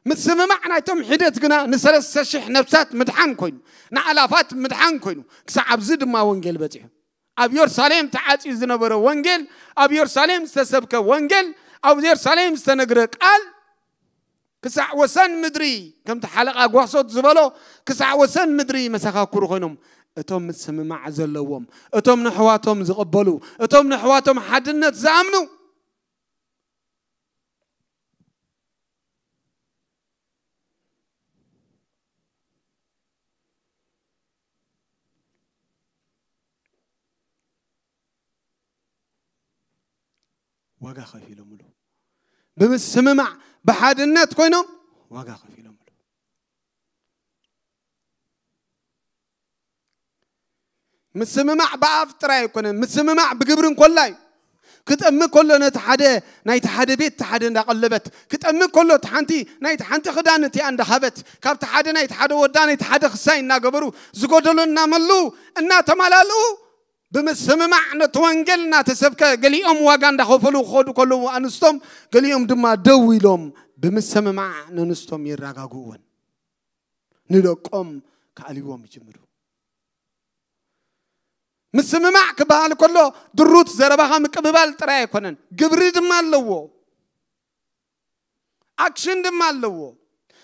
ምስምማዕ ናይቶም ሒደት ግና ንሰለስተ ሽሕ ነብሳት ምድሓን ኮይኑ፣ ንኣላፋት ምድሓን ኮይኑ፣ ክሳዕ ኣብዚ ድማ ወንጌል በጺሑ። ኣብ የሩሳሌም ተዓጽዩ ዝነበረ ወንጌል፣ ኣብ የሩሳሌም ዝተሰብከ ወንጌል፣ ኣብ የሩሳሌም ዝተነግረ ቃል፣ ክሳዕ ወሰን ምድሪ፣ ከምቲ ሓለቓ ጓሶት ዝበሎ፣ ክሳዕ ወሰን ምድሪ መሰኻክሩ ኮይኖም፣ እቶም ምስምማዕ ዘለዎም፣ እቶም ንኣሕዋቶም ዝቕበሉ፣ እቶም ንኣሕዋቶም ሓድነት ዝኣምኑ። ዋጋ ከፊሎምሉ። ብምስምማዕ ብሓድነት ኮይኖም ዋጋ ከፊሎምሉ። ምስምማዕ ብኣፍ ጥራይ ኣይኮነን፣ ምስምማዕ ብግብሪ እንኮላ እዩ። ክጠሚ ከሎ ነቲ ሓደ ናይቲ ሓደ ቤት እቲ ሓደ እንዳቐለበት፣ ክጠሚ ከሎ እቲ ሓንቲ ናይቲ ሓንቲ ክዳን እቲኣ እንዳሃበት፣ ካብቲ ሓደ ናይቲ ሓደ ወዳ ናይቲ ሓደ ክሳይ እናገበሩ፣ ዝጎደሎ እናመሉ፣ እናተማላልኡ፣ ብምስምማዕ ነቲ ወንጌል እናተሰብከ፣ ገሊኦም ዋጋ እንዳኸፈሉ ክኸዱ ከለዉ ኣንስቶም፣ ገሊኦም ድማ ደው ኢሎም ብምስምማዕ ነንስቶም የረጋግእወን። ንደቆም ከኣልይዎም ይጅምሩ። ምስምማዕ ክበሃል ከሎ ድሩት ዘረባኻ ምቅብባል ጥራይ ኣይኮነን፣ ግብሪ ድማ ኣለዎ። ኣክሽን ድማ ኣለዎ።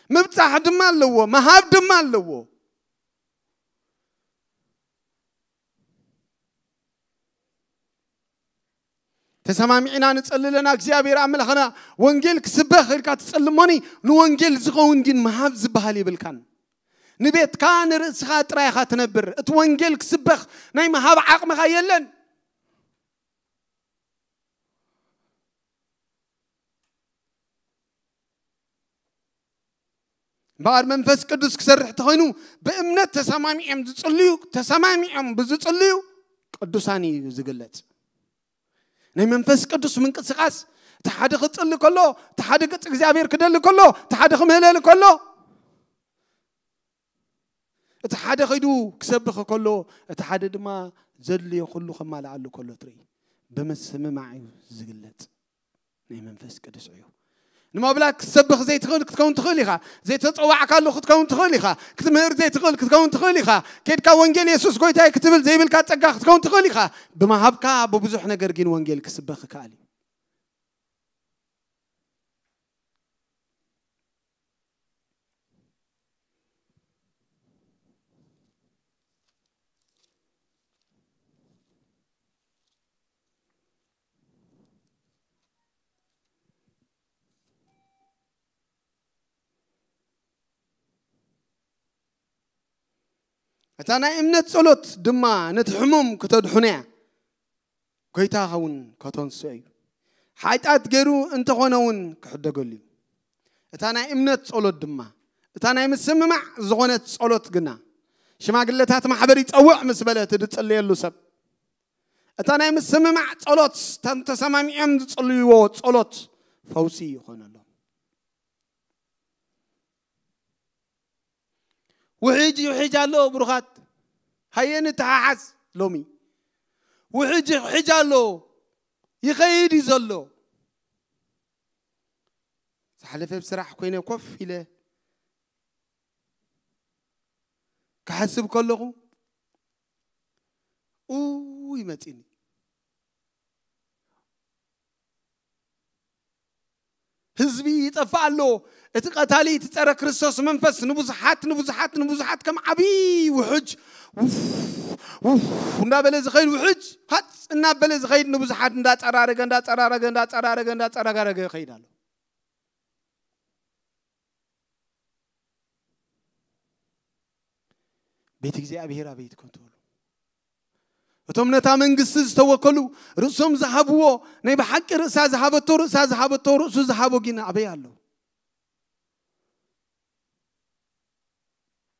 ምብጻሕ ድማ ኣለዎ። ምሃብ ድማ ኣለዎ። ተሰማሚዕና ንጸሊ ኣለና እግዚኣብሔር ኣምላኽና። ወንጌል ክስበኽ ኢልካ ትጸሊ እሞኒ፣ ንወንጌል ዝኸውን ግን ምሃብ ዝበሃል የብልካን። ንቤትካ ንርእስኻ ጥራይ ኢኻ ትነብር። እቲ ወንጌል ክስበኽ ናይ ምሃብ ዓቕምኻ የለን። እምበኣር መንፈስ ቅዱስ ክሰርሕ ተኾይኑ፣ ብእምነት ተሰማሚዖም ዝጽልዩ፣ ተሰማሚዖም ብዝጽልዩ ቅዱሳን እዩ ዝግለጽ። ናይ መንፈስ ቅዱስ ምንቅስቃስ፣ እቲ ሓደ ክጽሊ ከሎ፣ እቲ ሓደ ገጽ እግዚኣብሔር ክደሊ ከሎ፣ እቲ ሓደ ክምህለል ከሎ፣ እቲ ሓደ ከይዱ ክሰብኽ ከሎ፣ እቲ ሓደ ድማ ዘድልዮ ኩሉ ከማልኣሉ ከሎ ትርኢ። ብምስምማዕ እዩ ዝግለጽ ናይ መንፈስ ቅዱስ እዩ። ንምብላክ ክትሰብኽ ዘይትኽእል ክትከውን ትኽእል ኢኻ። ዘይተጸዋዕካሉ ክትከውን ትኽእል ኢኻ። ክትምህር ዘይትኽእል ክትከውን ትኽእል ኢኻ። ከድካ ወንጌል የሱስ ጎይታይ ክትብል ዘይብልካ ጸጋ ክትከውን ትኽእል ኢኻ። ብመሃብካ ብብዙሕ ነገር ግን ወንጌል ክስበኽ ይከኣል እዩ። እታ ናይ እምነት ጸሎት ድማ ነቲ ሕሙም ክተድሕኖ እያ። ጎይታ ኸውን ከተንስኦ እዩ። ሓጢኣት ገይሩ እንተኾነ እውን ክሕደገሉ እዩ። እታ ናይ እምነት ጸሎት ድማ፣ እታ ናይ ምስምማዕ ዝኾነት ጸሎት ግና፣ ሽማግለታት ማሕበር ይጸውዕ ምስ በለ እቲ ዝጽለየሉ ሰብ፣ እታ ናይ ምስምማዕ ጸሎት፣ እቶም ተሰማሚዖም ዝጽልይዎ ጸሎት ፈውሲ ይኾነሎም። ውሕጅ ይውሕጅ ኣሎ ብሩኻት። ሃየ ንተሓሓዝ ሎሚ። ውሕጅ ይውሕጅ ኣሎ። ይኸይድ እዩ ዘሎ። ዝሓለፈ ብስራሕ ኮይነ ኮፍ ኢለ ክሓስብ ከለኹ፣ ኡ ይመጺኒ። ህዝቢ ይጠፍእ ኣሎ። እቲ ቀታሊ፣ እቲ ጸረ ክርስቶስ መንፈስ ንብዙሓት፣ ንብዙሓት፣ ንብዙሓት ከም ዓብዪ ውሕጅ ውፍ፣ ውፍ እንዳበለ ዝኸይድ ውሕጅ፣ ሃጽ እናበለ ዝኸይድ ንብዙሓት እንዳጸራረገ፣ እንዳጸራረገ፣ እንዳጸራረገ፣ እንዳጸራረገ ይኸይድ ኣሎ። ቤት እግዚኣብሔር ኣበይ ትኮን ትብሉ? እቶም ነታ መንግስቲ ዝተወከሉ ርእሶም ዝሃብዎ፣ ናይ ብሓቂ ርእሳ ዝሃበቶ፣ ርእሳ ዝሃበቶ፣ ርእሱ ዝሃቦ ግን ኣበይ ኣሎ?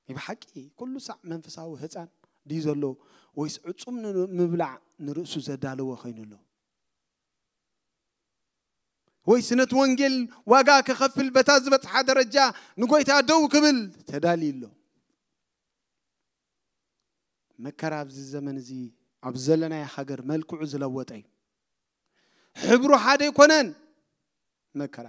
ናይ ብሓቂ ኩሉ ሳዕ መንፈሳዊ ህፃን ድዩ ዘሎ፣ ወይስ ዕጹም ንምብላዕ ንርእሱ ዘዳለወ ኮይኑ ኣሎ? ወይስ ነቲ ወንጌል ዋጋ ክኸፍል በታ ዝበጽሓ ደረጃ ንጎይታ ደው ክብል ተዳልዩ ኣሎ? መከራ ኣብዚ ዘመን እዚ ኣብ ዘለናዮ ሃገር መልክዑ ዝለወጠ እዩ። ሕብሩ ሓደ ኣይኮነን መከራ።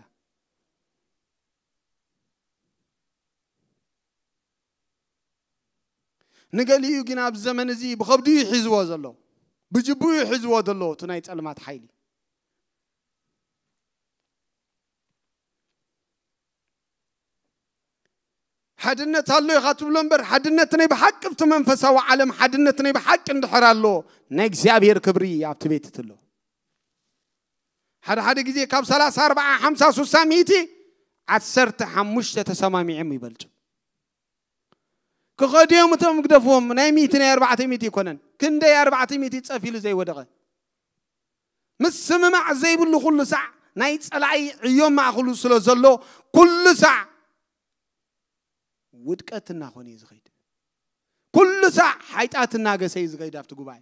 ንገሊኡ ግን ኣብ ዘመን እዚ ብኸብዱ እዩ ሒዝዎ ዘሎ፣ ብጅቡ እዩ ሒዝዎ ዘሎ እቲ ናይ ጸልማት ሓይሊ። ሓድነት ኣሎ ኢኻ ትብሎ እምበር፣ ሓድነት ናይ ብሓቂ ኣብቲ መንፈሳዊ ዓለም ሓድነት ናይ ብሓቂ እንድሕር ኣሎ፣ ናይ እግዚኣብሔር ክብሪ ኣብቲ ቤት እቲ ኣሎ። ሓደ ሓደ ግዜ ካብ ሰላሳ፣ ኣርባዓ፣ ሓምሳ፣ ስሳ፣ ሚእቲ፣ ዓሰርተ ሓሙሽተ ተሰማሚዖም ይበልጹ። ክኸዱ እዮም እቶም ግደፍዎም፣ ናይ ሚእቲ፣ ናይ ኣርባዕተ ሚእቲ ኣይኮነን። ክንደይ ኣርባዕተ ሚእቲ ጸፍ ኢሉ ዘይወደቐ። ምስምማዕ ዘይብሉ ኩሉ ሳዕ ናይ ጸላኢ ዕዮ ማእኽሉ ስለ ዘሎ፣ ኩሉ ሳዕ ውድቀት እናኾነ እዩ ዝኸይድ። ኩሉ ሳዕ ሓይጣት እናገሰ እዩ ዝኸይድ ኣብቲ ጉባኤ።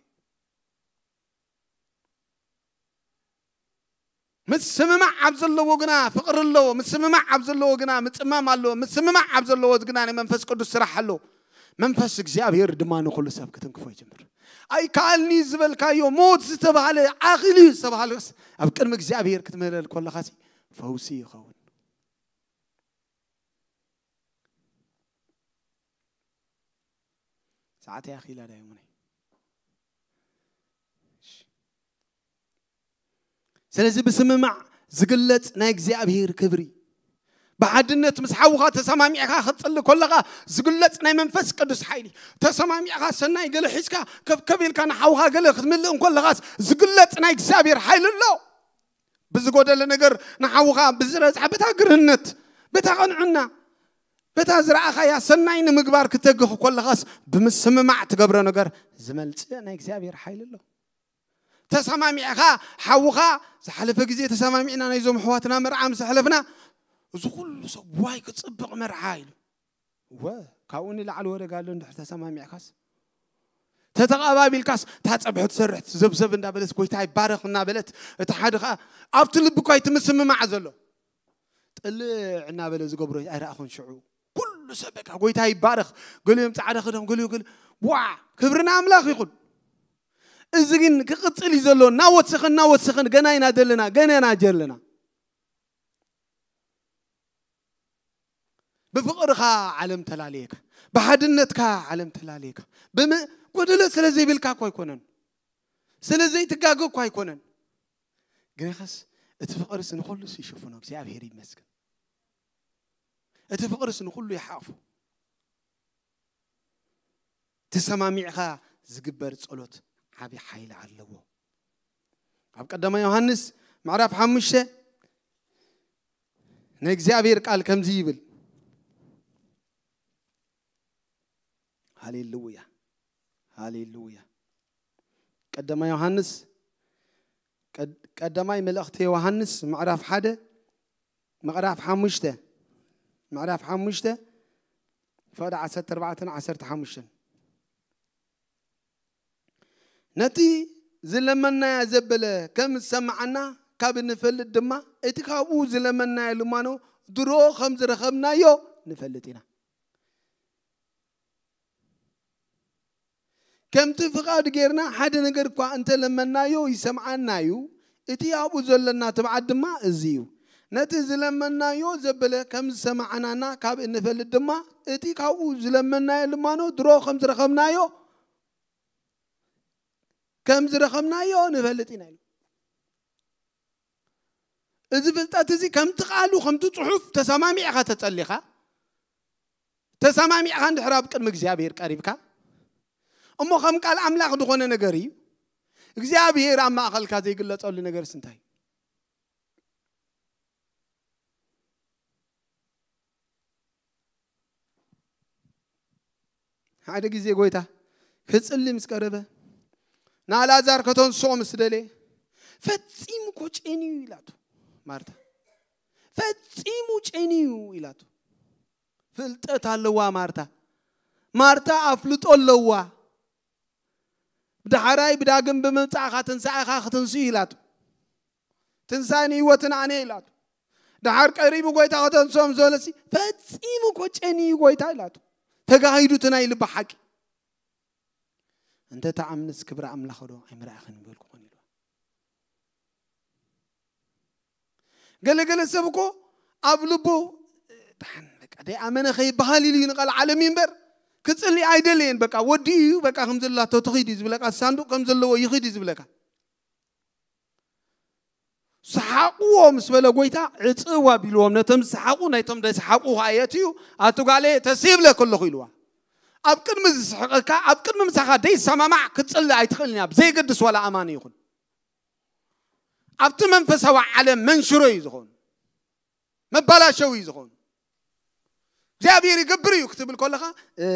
ምስምማዕ ኣብ ዘለዎ ግና ፍቕሪ ኣለዎ። ምስምማዕ ኣብ ዘለዎ ግና ምጽማም ኣለዎ። ምስምማዕ ኣብ ዘለዎ ግና ናይ መንፈስ ቅዱስ ስራሕ ኣሎ። መንፈስ እግዚኣብሔር ድማ ንኹሉ ሰብ ክትንክፎ ይጅምር። ኣይከኣልኒ ዝበልካዮ፣ ሞት ዝተባህለ፣ ዓኺል እዩ ዝተባህለስ ኣብ ቅድሚ እግዚኣብሔር ክትምህለል ከለኻሲ ፈውሲ ይኸውን። ሰዓተይ ኣኺላ ዳ ይሙነይ። እሺ። ስለዚ ብስምማዕ ዝግለጽ ናይ እግዚኣብሔር ክብሪ፣ ብሓድነት ምስ ሓውኻ ተሰማሚዕካ ክትጽሊ ከለኻ ዝግለጽ ናይ መንፈስ ቅዱስ ሓይሊ፣ ተሰማሚዕካ ሰናይ ገለ ሒዝካ ከብከብ ኢልካ ንሓውኻ ገለ ክትምልእ እንከለኻስ ዝግለጽ ናይ እግዚኣብሔር ሓይሊ ኣሎ። ብዝጎደለ ነገር ንሓውኻ ብዝረጽዓ በታ ግርህነት፣ በታ ቐንዕና፣ በታ ዝረኣኻያ ሰናይ ንምግባር ክተግኽ ከለኻስ ብምስምማዕ ትገብሮ ነገር ዝመልጽእ ናይ እግዚኣብሔር ሓይሊ ኣሎ። ተሰማሚዕኻ ሓውኻ፣ ዝሓለፈ ግዜ ተሰማሚዕና ናይዞም ኣሕዋትና መርዓ ምስ ኣሕለፍና፣ እዚ ኩሉ ሰብ ዋይ ክጽብቕ መርዓ ኢሉ። ወ ካብኡ ንላዕሊ ወደጋ ኣሎ እንድሕር ተሰማሚዕካስ፣ ተተቐባቢልካስ፣ እታ ጸብሒ ትሰርሕ ዘብዘብ እንዳበለት ጎይታ ይባረኽ እናበለት፣ እቲ ሓደ ኸኣ ኣብቲ ልቢ እኳ እቲ ምስምማዕ ዘሎ ጥልዕ እናበለ ዝገብሮ ኣይረኣኹን። ሽዑ ኩሉ ሰብ በቃ ጎይታ ይባረኽ፣ ገሊኦም ጻዕዳ ክደም፣ ገሊኡ ገሊ ዋ ክብሪ ንኣምላኽ ይኹን። እዚ ግን ክቕጽል እዩ ዘሎ። እናወሰኸ እናወሰኸን ገና ኢና ዘለና፣ ገና ኢና ዘለና። ብፍቕርኻ ዓለም ተላለየካ፣ ብሓድነትካ ዓለም ተላለየካ። ብም ጎደለ ስለ ዘይብልካ እኮ ኣይኮነን፣ ስለ ዘይትጋገ እኮ ኣይኮነን። ግንኸስ እቲ ፍቕርስ ንኹሉስ ይሽፍኖ። እግዚኣብሔር ይመስገን። እቲ ፍቕርስ ንኹሉ ይሓቑፎ። ተሰማሚዕኻ ዝግበር ጸሎት ዓቢ ሓይሊ ኣለዎ። ኣብ ቀዳማይ ዮሃንስ ምዕራፍ ሓሙሽተ ናይ እግዚኣብሔር ቃል ከምዚ ይብል። ሃሌሉያ፣ ሃሌሉያ። ቀዳማይ ዮሃንስ፣ ቀድ-፣ ቀዳማይ መልእኽቲ ዮሃንስ ምዕራፍ ሓደ፣ ምዕራፍ ሓሙሽተ፣ ምዕራፍ ሓሙሽተ፣ ፍቕዲ ዓሰርተ ኣርባዕተን ዓሰርተ ሓሙሽተን። ነቲ ዝለመናዮ ዘበለ ከም ዝሰምዓና ካብ እንፈልጥ ድማ፣ እቲ ካብኡ ዝለመናዮ ልማኖ ድሮ ከም ዝረኸብናዮ ንፈልጥ ኢና። ከምቲ ፍቓድ ጌርና ሓደ ነገር እኳ እንተለመናዮ ይሰምዓና እዩ። እቲ ኣብኡ ዘለና ትብዓት ድማ እዚ እዩ። ነቲ ዝለመናዮ ዘበለ ከም ዝሰማዕናና ካብ እንፈልጥ ድማ፣ እቲ ካብኡ ዝለመናዮ ልማኖ ድሮ ከም ዝረኸብናዮ፣ ከም ዝረኸብናዮ ንፈልጥ ኢና ኢሉ። እዚ ፍልጠት እዚ ከምቲ ቃሉ፣ ከምቲ ጽሑፍ ተሰማሚዕኻ ተጸሊኻ፣ ተሰማሚዕኻ እንድሕር ኣብ ቅድሚ እግዚኣብሔር ቀሪብካ፣ እሞ ከም ቃል ኣምላኽ ዝኾነ ነገር እዩ። እግዚኣብሔር ኣብ ማእኸልካ ዘይግለጸሉ ነገርስ እንታይ? ሓደ ግዜ ጎይታ ክጽሊ ምስ ቀረበ፣ ንኣልኣዛር ከተንስኦ ምስ ደለየ፣ "ፈጺሙ እኮ ጨንዩ" ኢላቱ ማርታ። "ፈጺሙ ጨንዩ" ኢላቱ። ፍልጠት ኣለዋ ማርታ። ማርታ ኣፍልጦ ኣለዋ። ብዳሕራይ ብዳግም ብምምጻእኻ ትንሳኤኻ ክትንስኡ ኢላቱ። ትንሳኤን ህይወትን ኣነ ኢላቱ። ደሓር ቀሪቡ ጎይታ ከተንስኦም ዝበለሲ፣ "ፈጺሙ እኮ ጨንዩ ጎይታ" ኢላቱ። ተጋሂዱ እቲ ናይ ልባ ሓቂ። "እንተ ተኣምንስ ክብሪ ኣምላኽ ዶ ኣይምረኣኽን ምበልኩ ኮን" ኢልዋ። ገለገለ ሰብ እኮ ኣብ ልቡ፣ "ደሓን በቃ ደይኣመነ ከይበሃል" ኢሉ እዩ ንቓል ዓለም እዩ እምበር፣ ክጽሊ ኣይደለየን። በቃ ወዲ እዩ፣ በቃ ከም ዘላቶ ትኺድ እዩ ዝብለካ፣ ሳንዱቕ ከም ዘለዎ ይኺድ እዩ ዝብለካ። ሰሓቕዎ ምስ በለ ጎይታ፣ "ዕጽዋ" ቢልዎም ነቶም ዝሰሓቑ፣ ናይቶም ዘይሰሓቑ ኸዓ የእትዩ፣ "ኣቲ ጓለየ ተስይብለ ከለኹ" ኢልዋ። ኣብ ቅድሚ ዝስሕቐካ፣ ኣብ ቅድሚ ምሳኻ ደይሰማማዕ ክትጽሊ ኣይትኽእልን እያ፣ ብዘይገድስ ዋላ ኣማኒ ይኹን። ኣብቲ መንፈሳዊ ዓለም መንሽሮ እዩ ዝኾን፣ መባላሸዊ እዩ ዝኾን። እግዚኣብሔር ይገብር እዩ ክትብል ከለኻ፣ እ፣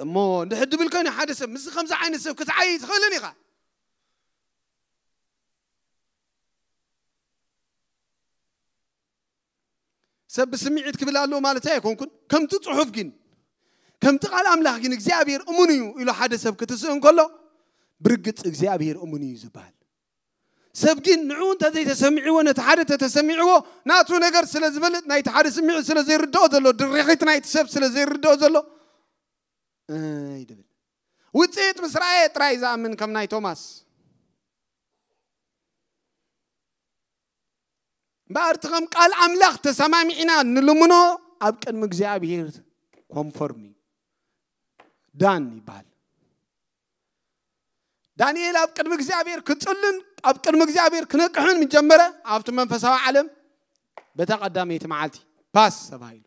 እሞ እንድሕር ድብል ኮይኑ ሓደ ሰብ፣ ምስ ከምዚ ዓይነት ሰብ ክትዓይ ትኽእልን ኢኻ። ሰብ ብስምዒት ክብል ኣለዎ ማለት ኣይኮንኩን። ከምቲ ጽሑፍ ግን፣ ከምቲ ቃል ኣምላኽ ግን እግዚኣብሔር እሙን እዩ ኢሉ ሓደ ሰብ ክትስእ እንከሎ፣ ብርግጽ እግዚኣብሔር እሙን እዩ ዝበሃል። ሰብ ግን ንዕኡ እንተ ዘይተሰሚዕዎ፣ ነቲ ሓደ ተተሰሚዕዎ፣ ናቱ ነገር ስለ ዝበልጥ፣ ናይቲ ሓደ ስምዒት ስለ ዘይርድኦ ዘሎ፣ ድርኺት ናይቲ ሰብ ስለ ዘይርድኦ ዘሎ፣ እይ ድብል። ውጽኢት ምስ ረኣየ ጥራይ ዝኣምን ከም ናይ ቶማስ። እምበኣር እቲ ከም ቃል ኣምላኽ ተሰማሚዕና ንልምኖ ኣብ ቅድሚ እግዚኣብሔር ኮንፎርም እዩ። ዳን ይበሃል። ዳንኤል ኣብ ቅድሚ እግዚኣብሔር ክጽልን ኣብ ቅድሚ እግዚኣብሔር ክነቅሕን ምስ ጀመረ ኣብቲ መንፈሳዊ ዓለም በታ ቀዳመይቲ መዓልቲ ፓስ ተባሂሉ።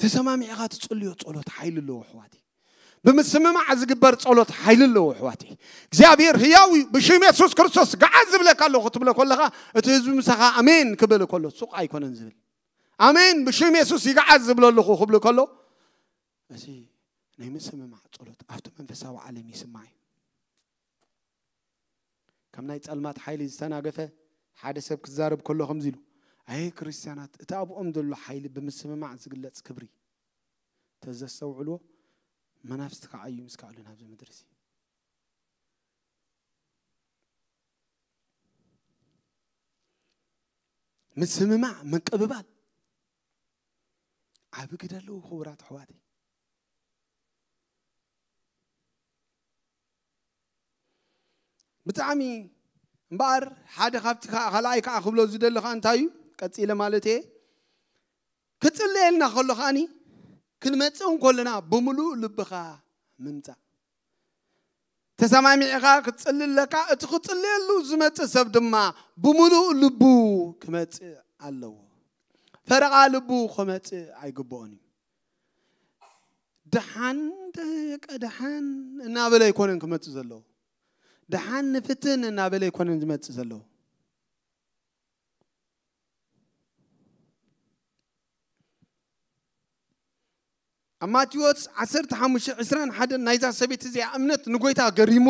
ተሰማሚዕኻ ትጽልዮ ጸሎት ሓይሊ ኣለዎ ኣሕዋተይ። ብምስምማዕ ዝግበር ጸሎት ሓይሊ ኣለዎ ኣሕዋተይ። እግዚኣብሔር ህያው እዩ። ብሽም የሱስ ክርስቶስ ገዓዝ ዝብለካ ኣለኹ ክትብሎ ከለኻ እቲ ህዝቢ ምሳኻ ኣሜን ክብል ከሎ ሱቕ ኣይኮነን ዝብል። ኣሜን ብሽም የሱስ ይገዓዝ ዝብሎ ኣለኹ ክብል ከሎ እዚ ናይ ምስምማዕ ጸሎት ኣብቲ መንፈሳዊ ዓለም ይስማዕ እዩ። ከም ናይ ጸልማት ሓይሊ ዝተናገፈ ሓደ ሰብ ክዛረብ ከሎ ከምዚ ኢሉ፣ ኣየ ክርስትያናት፣ እቲ ኣብኦም ዘሎ ሓይሊ ብምስምማዕ ዝግለጽ ክብሪ ተዘስተውዕልዎ፣ መናፍስቲ ከዓ እዩ ምስ ከኣሉ ናብዚ ምድሪ እዚ። ምስምማዕ፣ ምቅብባል ዓቢ ግደ ኣለዎ ክቡራት ኣሕዋተይ። ብጣዕሚ እምበኣር ሓደ ካብቲ ከዓ ካልኣይ ከዓ ክብሎ ዝደሊ ከዓ እንታይ እዩ? ቀፂለ ማለት እየ። ክፅለየልና ከሎ ከዓኒ ክንመፅእ እንከለና ብምሉእ ልብኻ ምምፃእ። ተሰማሚዕኻ ክትፅሊ ኣለካ። እቲ ክፅለየሉ ዝመፅእ ሰብ ድማ ብምሉእ ልቡ ክመፅእ ኣለዎ። ፈረቓ ልቡ ክመፅእ ኣይግብኦን እዩ። ደሓን ደቀ ደሓን እናበለ ኣይኮነን ክመፅእ ዘለዎ። ደሓን ንፍትን እናበለ ኣይኮነን ዝመፅእ ዘለዎ። ኣብ ማቴዎስ ዓሰርተ ሓሙሽተ ዕስራን ሓደን ናይዛ ሰበይቲ እዚኣ እምነት ንጎይታ ገሪሞ።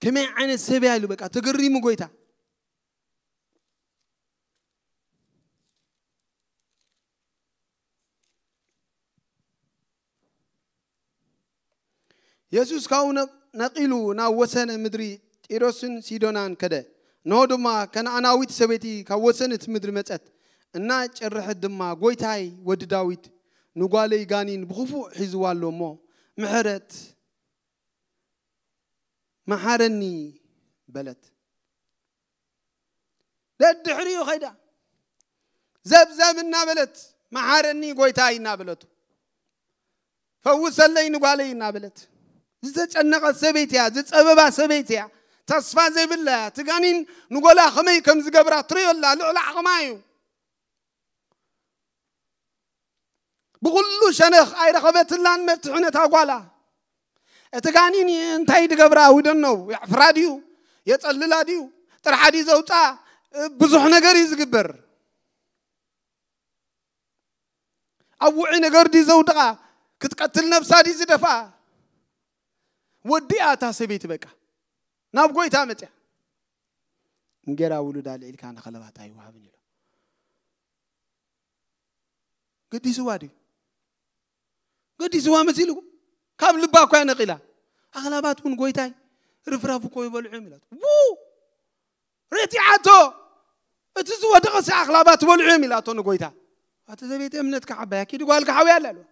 ከመይ ዓይነት ሰብ እያ ኢሉ በቃ ተገሪሙ ጎይታ። የሱስ ካብኡ ነቕ- ነቒሉ ናብ ወሰነ ምድሪ ጢሮስን ሲዶናን ከደ። እንሆ ድማ ከነኣናዊት ሰበይቲ ካብ ወሰን እቲ ምድሪ መጸት። እናጨርሐት ድማ፣ "ጎይታይ፣ ወዲ ዳዊት፣ ንጓለይ ጋኒን ብኽፉእ ሒዝዋ ኣሎ እሞ፣ ምሕረት መሓረኒ" በለት። ደድሕሪኡ ኸይዳ ዘብዘብ እናበለት፣ "መሓረኒ ጎይታይ" እናበለቱ፣ "ፈውሰለይ ንጓለይ" እናበለት፣ ዝተጨነቐት ሰበይቲ እያ፣ ዝጸበባ ሰበይቲ እያ፣ ተስፋ ዘይብላ እያ። እቲ ጋኒን ንጎላ ከመይ ከም ዝገብራ ትርእዮ ኣላ፣ ልዕሊ ዓቕማ እዩ። ብኹሉ ሸነኽ ኣይረኸበትላን መፍትሒ ነታ ጓላ። እቲ ጋኒን እንታይ ድገብራ? ውደነው የዕፍራ ድዩ? የጸልላ ድዩ? ጥርሓ ድዩ ዘውፅኣ? ብዙሕ ነገር እዩ ዝግበር። ኣብ ውዑይ ነገር ድዩ ዘውድቓ? ክትቀትል ነብሳ ድዩ ዝደፍኣ? ወዲኣ እታ ሰበይቲ በቃ ናብ ጎይታ መፅያ። እንጌራ ውሉዳ ልዒልካ ንኸለባት ኣይወሃብን ኢሉ። ገዲስዋ ድዩ? ገዲስዋ መሲሉ ካብ ልባ እኳ ነቂላ። ኣኽላባት እውን ጎይታይ ርፍራፍ እኮ ይበልዑ እዮም ኢላቶ። ው! ረቲዓቶ። እቲ ዝወደቐ ሲ ኣኽላባት ትበልዑ እዮም ኢላቶ ንጎይታ። ኣቲ ዘቤት እምነት ከዓባያ ኪዲ ጓል ከሓውያ ኣላ ኢልዋ።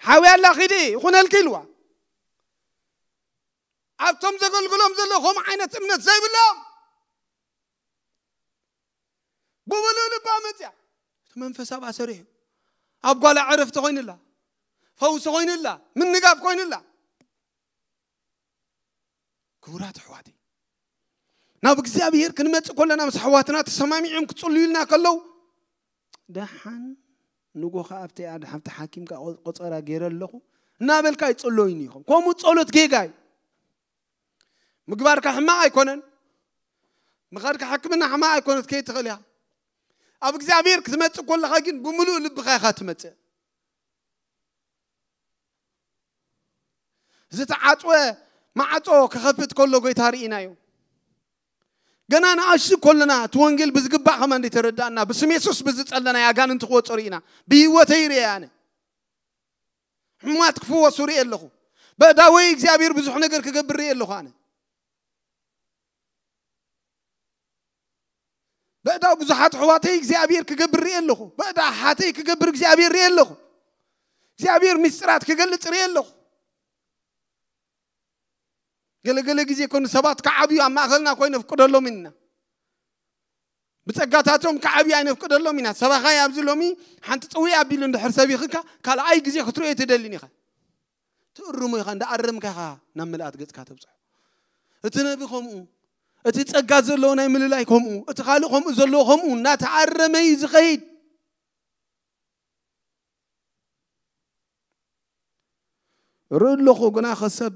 ሓውያ ኣላ ኪዲ ይኹነልኪ ኢልዋ። ኣብቶም ዘገልግሎም ዘሎ ከምኡ ዓይነት እምነት ዘይብሎም ብምሉእ ልባ መፅያ እቲ መንፈስ ኣብኣ ሰሪሑ ኣብ ጓላ ዕረፍቲ ኮይኑላ፣ ፈውሲ ኮይኑላ፣ ምንጋፍ ኮይኑላ። ክቡራት ኣሕዋተይ፣ ናብ እግዚኣብሔር ክንመጽእ ከለና ምስ ኣሕዋትና ተሰማሚዖም ክጽልዩልና ከለዉ ደሓን ንጎ ከኣ ኣብቲ ኣድ- ኣብቲ ሓኪም ከኣ ቆ- ቆጸራ ገይረ ኣለኹ እናበልካ ኣይጽለዩኒ ኢኹም። ከምኡ ጸሎት ጌጋ እዩ። ምግባርካ ሕማቕ ኣይኮነን። ምኻድካ ሕክምና ሕማቕ ኣይኮነት ከይትኽእል እያ። ኣብ እግዚኣብሔር ክትመጽእ ከለኻ ግን ብምሉእ ልብኻ ኢኻ ትመጽእ። ዝተዓጽወ ማዕጾ ክኸፍት ከሎ ጎይታ ርኢናዮ። ገና ንኣሽቱ ከለና እቲ ወንጌል ብዝግባእ ከማን ተረዳእና ብስም የሱስ ብዝጸለና ኣጋንንቲ ክወጾ ርኢና። ብህይወተይ ርኤ ኣነ ሕሙማት ክፍወሱ ርኤ ኣለኹ። በእዳወይ እግዚኣብሔር ብዙሕ ነገር ክገብር ርኤ ኣለኹ ኣነ። በእዳ ብዙሓት ኣሕዋተይ እግዚኣብሔር ክገብር ርኤ ኣለኹ። በእዳ ኣሓተይ ክገብር እግዚኣብሔር ርኤ ኣለኹ። እግዚኣብሔር ምስጢራት ክገልጽ ርኤ ኣለኹ። ገለገለ ግዜ ኮኑ ሰባት ክዓብዩ ኣብ ማእኸልና ኮይኑ ነፍቅደሎም ኢና። ብጸጋታቶም ክዓብዩ ኣይነፍቅደሎም ኢና። ሰባኻይ ኣብዚ ሎሚ ሓንቲ ጽውይ ኣቢሉ እንድሕር ሰቢኽካ ካልኣይ ግዜ ክትርእዮ ኣይትደልን ኢኻ። ትእርሞ ኢኻ፣ እንዳኣረምካ ኢኻ ናብ ምልኣት ገጽካ ተብጽሖ። እቲ ነቢ ከምኡ፣ እቲ ጸጋ ዘለዎ ናይ ምልላይ ከምኡ፣ እቲ ካልእ ከምኡ ዘለዎ ከምኡ እናተኣረመ እዩ ዝኸይድ። ርኢ ኣለኹ ግና ኸሰብ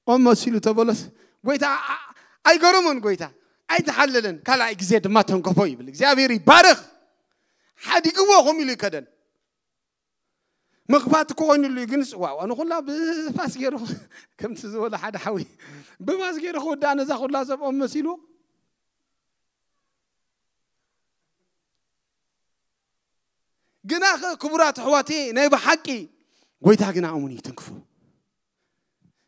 ኦም መሲሉ ተበሎስ ጎይታ ኣ- ኣይገረሞን። ጎይታ ኣይተሓለለን። ካልኣይ ግዜ ድማ ተንከፎ ይብል። እግዚኣብሔር ይባረኽ። ሓዲግዎ ከም ኢሉ ይከደን። መኽፋት ክኾይኑሉ እዩ። ግን ዋው ኣነ ኩላ ብፋስ ገይሩ ከምቲ ዝበሎ ሓደ ሓዊ ብፋስ ገይሩ ክወዳእ ነዛ ኩላ ሰብ ኦም መሲሉ ግና ኸ ክቡራት ኣሕዋቴ ናይ ብሓቂ ጎይታ ግና እሙን እዩ ትንክፎ።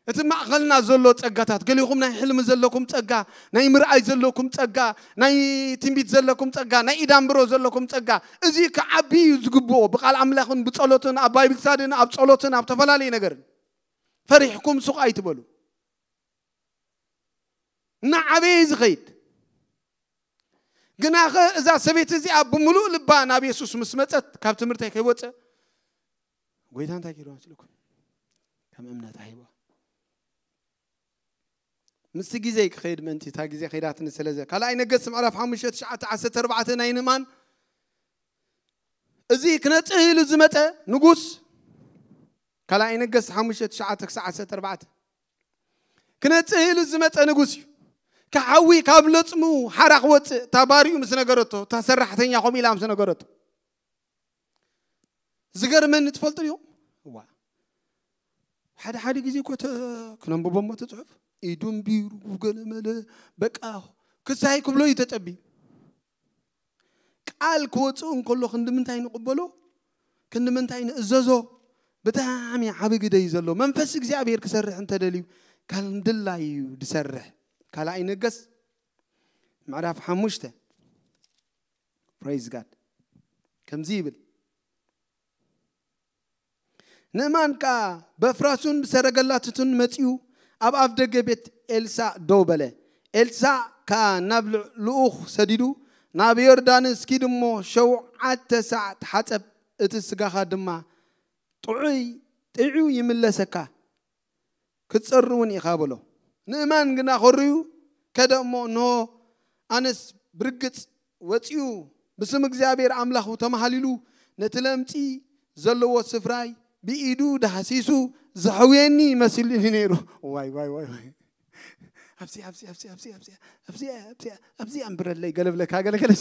እቲ ማእኸልና ዘሎ ጸጋታት ገሊኹም ናይ ሕልሚ ዘለኩም ጸጋ፣ ናይ ምርኣይ ዘለኩም ጸጋ፣ ናይ ትንቢት ዘለኩም ጸጋ፣ ናይ ኢዳምብሮ ዘለኩም ጸጋ፣ እዚ ክዓቢ እዩ ዝግብኦ። ብቃል ኣምላኽን ብጸሎትን ኣብ ባይብል ስታድን ኣብ ጸሎትን ኣብ ተፈላለየ ነገርን ፈሪሕኩም ሱቕ ኣይትበሉ። እናዓበየ ዝኸይድ ግናኸ እዛ ሰበይቲ እዚኣ ብምሉእ ልባ ናብ የሱስ ምስ መጸት ካብ ትምህርተይ ከይወፀ ጎይታ እንታይ ገይርዋ መስልኩም? ከም እምነት ኣሂብዋ። ምስቲ ግዜ ክኸይድ ምእንቲ እታ ግዜ ከይዳትኒ ስለዘ ካልኣይ ነገስት ምዕራፍ ሓሙሽተ ትሽዓተ ዓሰርተ ኣርባዕተ ናይ ንእማን እዚ ክነጽህ ኢሉ ዝመጸ ንጉስ ካልኣይ ነገስት ሓሙሽተ ትሽዓተ ክሳዕ ዓሰርተ ኣርባዕተ ክነጽህ ኢሉ ዝመጸ ንጉስ እዩ። ክሓዊ ካብ ለጽሙ ሓራ ክወጽእ እታ ባሪኡ ምስ ነገረቶ እታ ሰራሕተኛ ከምኡ ኢላ ምስ ነገረቶ ዝገርመኒ ትፈልጡ ዲኹም? እዋ ሓደ ሓደ ግዜ እኮ ተ- ክነንብቦ እሞ እቲ ጽሑፍ ኢዱ እምቢሩ ገለመለ በቃ ክሳይ ክብሎ እዩ ተጸቢዩ። ቃል ክወፅእ እንከሎ ክንዲ ምንታይ ንቕበሎ ክንዲ ምንታይ ንእዘዞ ብጣዕሚ ዓብ ግደ እዩ ዘሎ። መንፈስ እግዚኣብሔር ክሰርሕ እንተደልዩ ካልንድላይ እዩ ዝሰርሕ። ካልኣይ ነገስ ምዕራፍ ሓሙሽተ praise God ከምዚ ይብል። ንእማን ከኣ በፍራሱን ብሰረገላትቱን መጺኡ ኣብ ኣፍ ደገ ቤት ኤልሳእ ደው በለ። ኤልሳእ ከኣ ናብ ልኡኽ ሰዲዱ ናብ ዮርዳኖስ ኪድ እሞ ሸውዓተ ሳዕ ተሓጸብ፣ እቲ ስጋኻ ድማ ጥዑይ ጥዑ ይምለሰካ፣ ክትጸሪ እውን ኢኻ በሎ። ንእማን ግና ኸርዩ ከደ እሞ እንሆ ኣነስ ብርግጽ ወጺኡ ብስም እግዚኣብሔር ኣምላኹ ተማሃሊሉ ነቲ ለምጺ ዘለዎ ስፍራይ ብኢዱ ዳህሲሱ ዘሕውየኒ መሲሉኒ ነይሩ። ዋይ ዋይ ዋይ ዋይ ኣብዚ ኣብዚ ኣብዚ ኣብዚ ኣብዚ ኣብዚ ኣብዚ ኣብዚ ኣንብረለይ ገለብለካ ገለገለ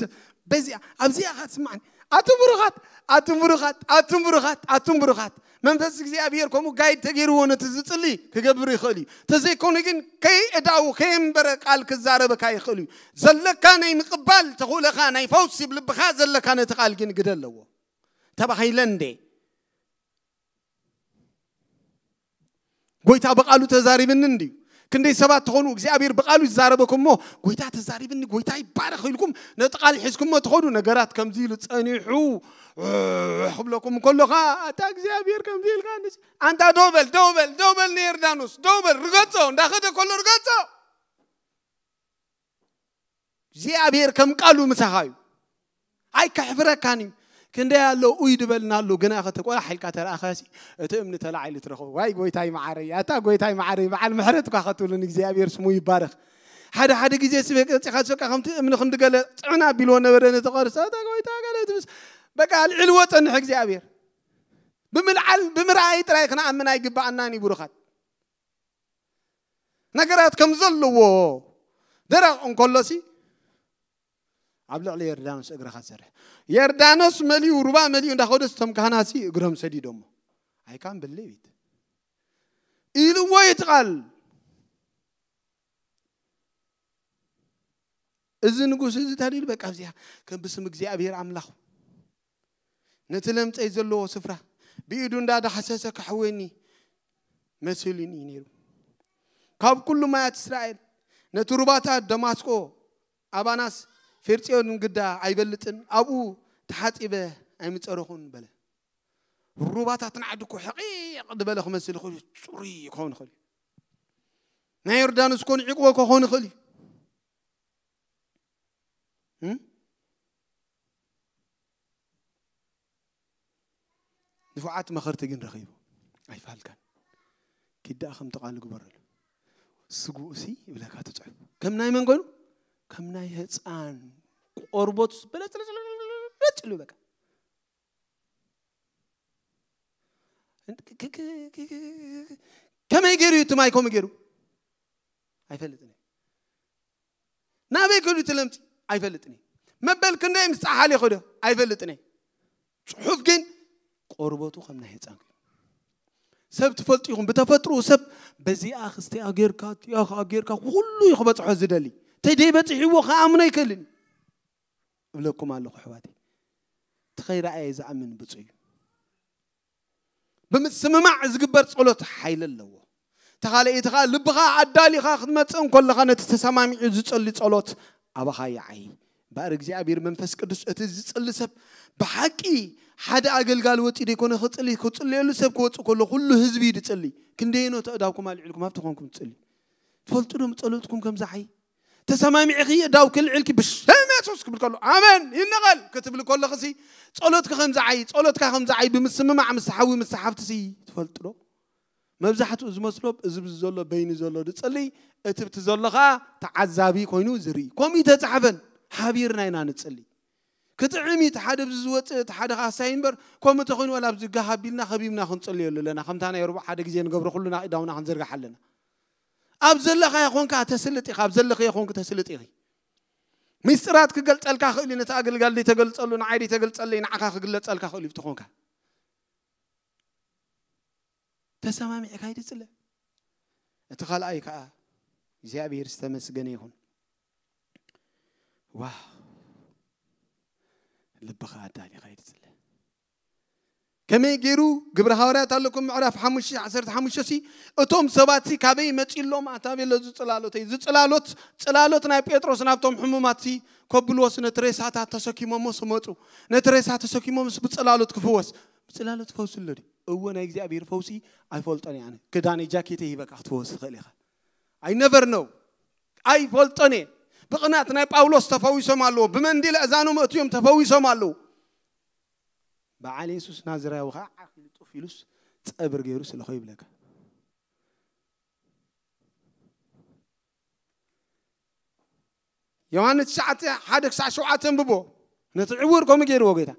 በዚኣ ኣብዚኣ ኻትስማዕኒ ኣቱም ብሩኻት ኣቱም ብሩኻት ኣቱም ብሩኻት ኣቱም ብሩኻት መንፈስ እግዚኣብሔር ከምኡ ጋይድ ተገይርዎ ነቲ ዝጽሊ ክገብር ይኽእል እዩ። ተዘይኮነ ግን ከይእዳው ከየንበረ ቃል ክዛረበካ ይኽእል እዩ። ዘለካ ናይ ምቕባል ተኽእሎኻ ናይ ፈውስ ይብ ልብኻ ዘለካ ነቲ ቃል ግን ግደ ኣለዎ። ተባሂለ እንዴ ጎይታ ብቃሉ ተዛሪብኒ እንድዩ። ክንደይ ሰባት ትኾኑ እግዚኣብሔር ብቃሉ ይዛረበኩም እሞ ጎይታ ተዛሪብኒ ጎይታ ይባረኽ ኢልኩም ነቲ ቃል ሒዝኩሞ ትኾኑ። ነገራት ከምዚ ኢሉ ጸኒሑ ክብለኩም ከሎ ከዓ ኣታ እግዚኣብሔር ከምዚ ኢልካ ንስ ኣንታ ደውበል ደውበል ደውበል ንዮርዳኖስ ደውበል ርገጾ እንዳኸደ ከሎ ርገጾ እግዚኣብሔር ከም ቃሉ ምሳኻ እዩ። ኣይከሕፍረካን እዩ። ክንደይ ኣሎ ኡይ ድበልና ኣሎ ግና ከተቆላሕ ኢልካ ተረኣኸሲ እቲ እምኒ ተላዒሉ ትረኽቦ። ዋይ ጎይታይ መዓረይ ኣታ ጎይታይ መዓረይ በዓል ምሕረት እኳ ከትብሉን እግዚኣብሔር ስሙ ይባረኽ። ሓደ ሓደ ግዜ ስበ ቀፂኻ ዝፈቃ ከምቲ እምኒ ክንዲ ገለ ፅዕና ኣቢልዎ ነበረ ነቲ ቀርሳ እታ ጎይታ ገለ ትብስ በቃ ኣልዒልዎ ፀንሕ እግዚኣብሔር። ብምልዓል ብምርኣይ ጥራይ ክንኣምን ኣይግባኣናን እዩ ብሩኻት። ነገራት ከም ዘለዎ ደረቕ እንከሎሲ ኣብ ልዕሊ ዮርዳኖስ እግርኻ ትሰርሕ። ዮርዳኖስ መሊኡ ሩባ መሊኡ እንዳኸደስ እቶም ካህናሲ እግሮም ሰዲዶሞ ኣይካን ብልቤት ኢልዎ እዩ እቲ ቃል። እዚ ንጉስ እዚ ታዲሉ በቃ ኣብዚኣ ከም ብስም እግዚኣብሔር ኣምላኽ ነቲ ለምጸይ ዘለዎ ስፍራ ብኢዱ እንዳዳሕሰሰ ከሕወኒ መሲሉኒ እዩ ነይሩ። ካብ ኩሉ ማያት እስራኤል ነቲ ሩባታት ደማስቆ ኣባናስ ፌርጽዮን ግዳ ኣይበልጥን ኣብኡ ተሓጺበ ኣይምጸረኹን በለ። ሩባታት ንዓዲ እኮ ሕቒቕ ዝበለ ክመስል ይኽእል እዩ፣ ጽሩይ ክኸውን ይኽእል እዩ። ናይ ዮርዳኖስ እኮ ንዒቅዎ ክኸውን ይኽእል እዩ። ንፉዓት መኸርቲ ግን ረኺቡ ኣይፋልካን። ኪድ ደኣ ከምቲ ቃል ግበረሉ። ስግኡሲ ይብለካ እቲ ጽሑፍ። ከም ናይ መን ኮይኑ? ከም ናይ ህፃን ቆርቦት በለጭለጭለጭ ኢሉ በቃ። ከመይ ገይሩ እዩ እቲ ማይ ከምኡ ገይሩ? ኣይፈልጥን እየ። ናበይ ከዱ እቲ ለምጺ? ኣይፈልጥን እየ። መበል ክንደይ ምስ ጸሓል ይኸዶ? ኣይፈልጥን እየ። ጽሑፍ ግን ቆርበቱ ከም ናይ ህፃን ኮይኑ። ሰብ ትፈልጡ ይኹን ብተፈጥሮ ሰብ በዚኣ ክስቲኣ ጌርካ እቲኣ ከዓ ጌርካ ኩሉ እዩ ክበፅሖ ዝደሊ። ተደይ በፂሕዎ ክኣምኖ ኣይክእልን እዩ። እብለኩም ኣለኹ ኣሕዋተይ፣ እቲ ከይረኣየ ዝኣምን ብፁዕ እዩ። ብምስምማዕ ዝግበር ጸሎት ሓይሊ ኣለዎ። ተኻልእ እቲ ኸኣ ልብኻ ኣዳሊኻ ክትመጽእ እንከለኻ ነቲ ተሰማሚዑ ዝጸሊ ጸሎት ኣባኻ ይዓዪ። እምበኣር እግዚኣብሔር መንፈስ ቅዱስ እቲ ዝጽሊ ሰብ ብሓቂ ሓደ ኣገልጋሊ ወጺኡ ደይኮነ ክጽሊ ክጽልየሉ ሰብ ክወጽእ ከሎ ኩሉ ህዝቢ እዩ ዝጽሊ። ክንደየኖ ተእዳውኩም ኣልዒልኩም ኣብቲ ኮንኩም ትጽሊ ትፈልጡ ዶ ጸሎትኩም ከም ዝዓዪ? ተሰማሚዕኺ እዳው ክልዕልኪ ብሽም የሱስ ክብል ከሎ ኣመን ይነቐል ክትብል ከለኽሲ ጸሎትኪ ከም ዝዓዪ ጸሎትካ ከም ዝዓዪ ብምስምማዕ ምስ ሓዊ ምስ ሓፍትሲ ትፈልጡ ዶ? መብዛሕትኡ ዝመስሎ እዚ ብዚ ዘሎ በይኑ ዘሎ ዝጽሊ እቲ ብቲ ዘሎ ኸዓ ተዓዛቢ ኮይኑ ዝርኢ። ከምኡ እዩ ተጻሕፈን። ሓቢርና ኢና ንጽሊ። ክጥዕም እዩ እቲ ሓደ ብዚ ዝወፅእ እቲ ሓደ ኻሳይ እምበር ከምኡ ተኾይኑ ዋላ ኣብዚ ጋህ ኣቢልና ከቢብና ክንጽልየሉ ኣለና። ከምታ ናይ ርቡዕ ሓደ ግዜ ንገብሮ ኩሉና ኢዳውና ክንዝርግሕ ኣለና። ኣብ ዘለኻዮ ኾንካ ተስልጥ ኢኻ፣ ኣብ ዘለኽዮ ኾንክ ተስልጥ ኢኺ። ሚስጥራት ክገልጸልካ ክእል እዩ፣ ነቲ ኣገልጋሊ ዘይተገልጸሉ ንዓይ ዘይተገልጸለይ ንዓኻ ክግለጸልካ ክእል እዩ ብትኾንካ። ተሰማሚዕካ ኣይትጽለ። እቲ ካልኣይ ከዓ እግዚኣብሔር ዝተመስገነ ይኹን። ዋ ልብኻ ኣዳሊኻ ኣይትጽለ። ከመይ ገይሩ ግብሪ ሃዋርያት ኣለኩም ምዕራፍ ሓሙሽተ ዓሰርተ ሓሙሽተ ሲ እቶም ሰባት ሲ ካበይ መጺሎም ኣታ ቤሎ ዝጽላሎተይ ዝጽላሎት ጽላሎት ናይ ጴጥሮስ ናብቶም ሕሙማት ሲ ከብልዎስ ነቲ ሬሳታት ተሰኪሞሞ ስመጹ ነቲ ሬሳ ተሰኪሞምስ ብጽላሎት ክፍወስ ብጽላሎት ፈውስሎ ድዩ? እወ ናይ እግዚኣብሔር ፈውሲ ኣይፈልጦን እየ ኣነ። ክዳነይ ጃኬተይ ሂበካ ክትፈወስ ትኽእል ኢኻ። I never know። ኣይፈልጦን እየ። ብቕናት ናይ ጳውሎስ ተፈዊሶም ኣለዎ። ብመንዲል ኣእዛኖም ኣእትዮም ተፈዊሶም ኣለዉ። በዓል የሱስ ናዝራዊ ከዓ ዓኺሉ ጡፍ ኢሉስ ጸብር ገይሩ ስለኾ ይብለካ። ዮሃንስ ትሽዓተ ሓደ ክሳዕ ሸውዓተ ኣንብቦ። ነቲ ዕውር ከምኡ ገይርዎ ጌታ።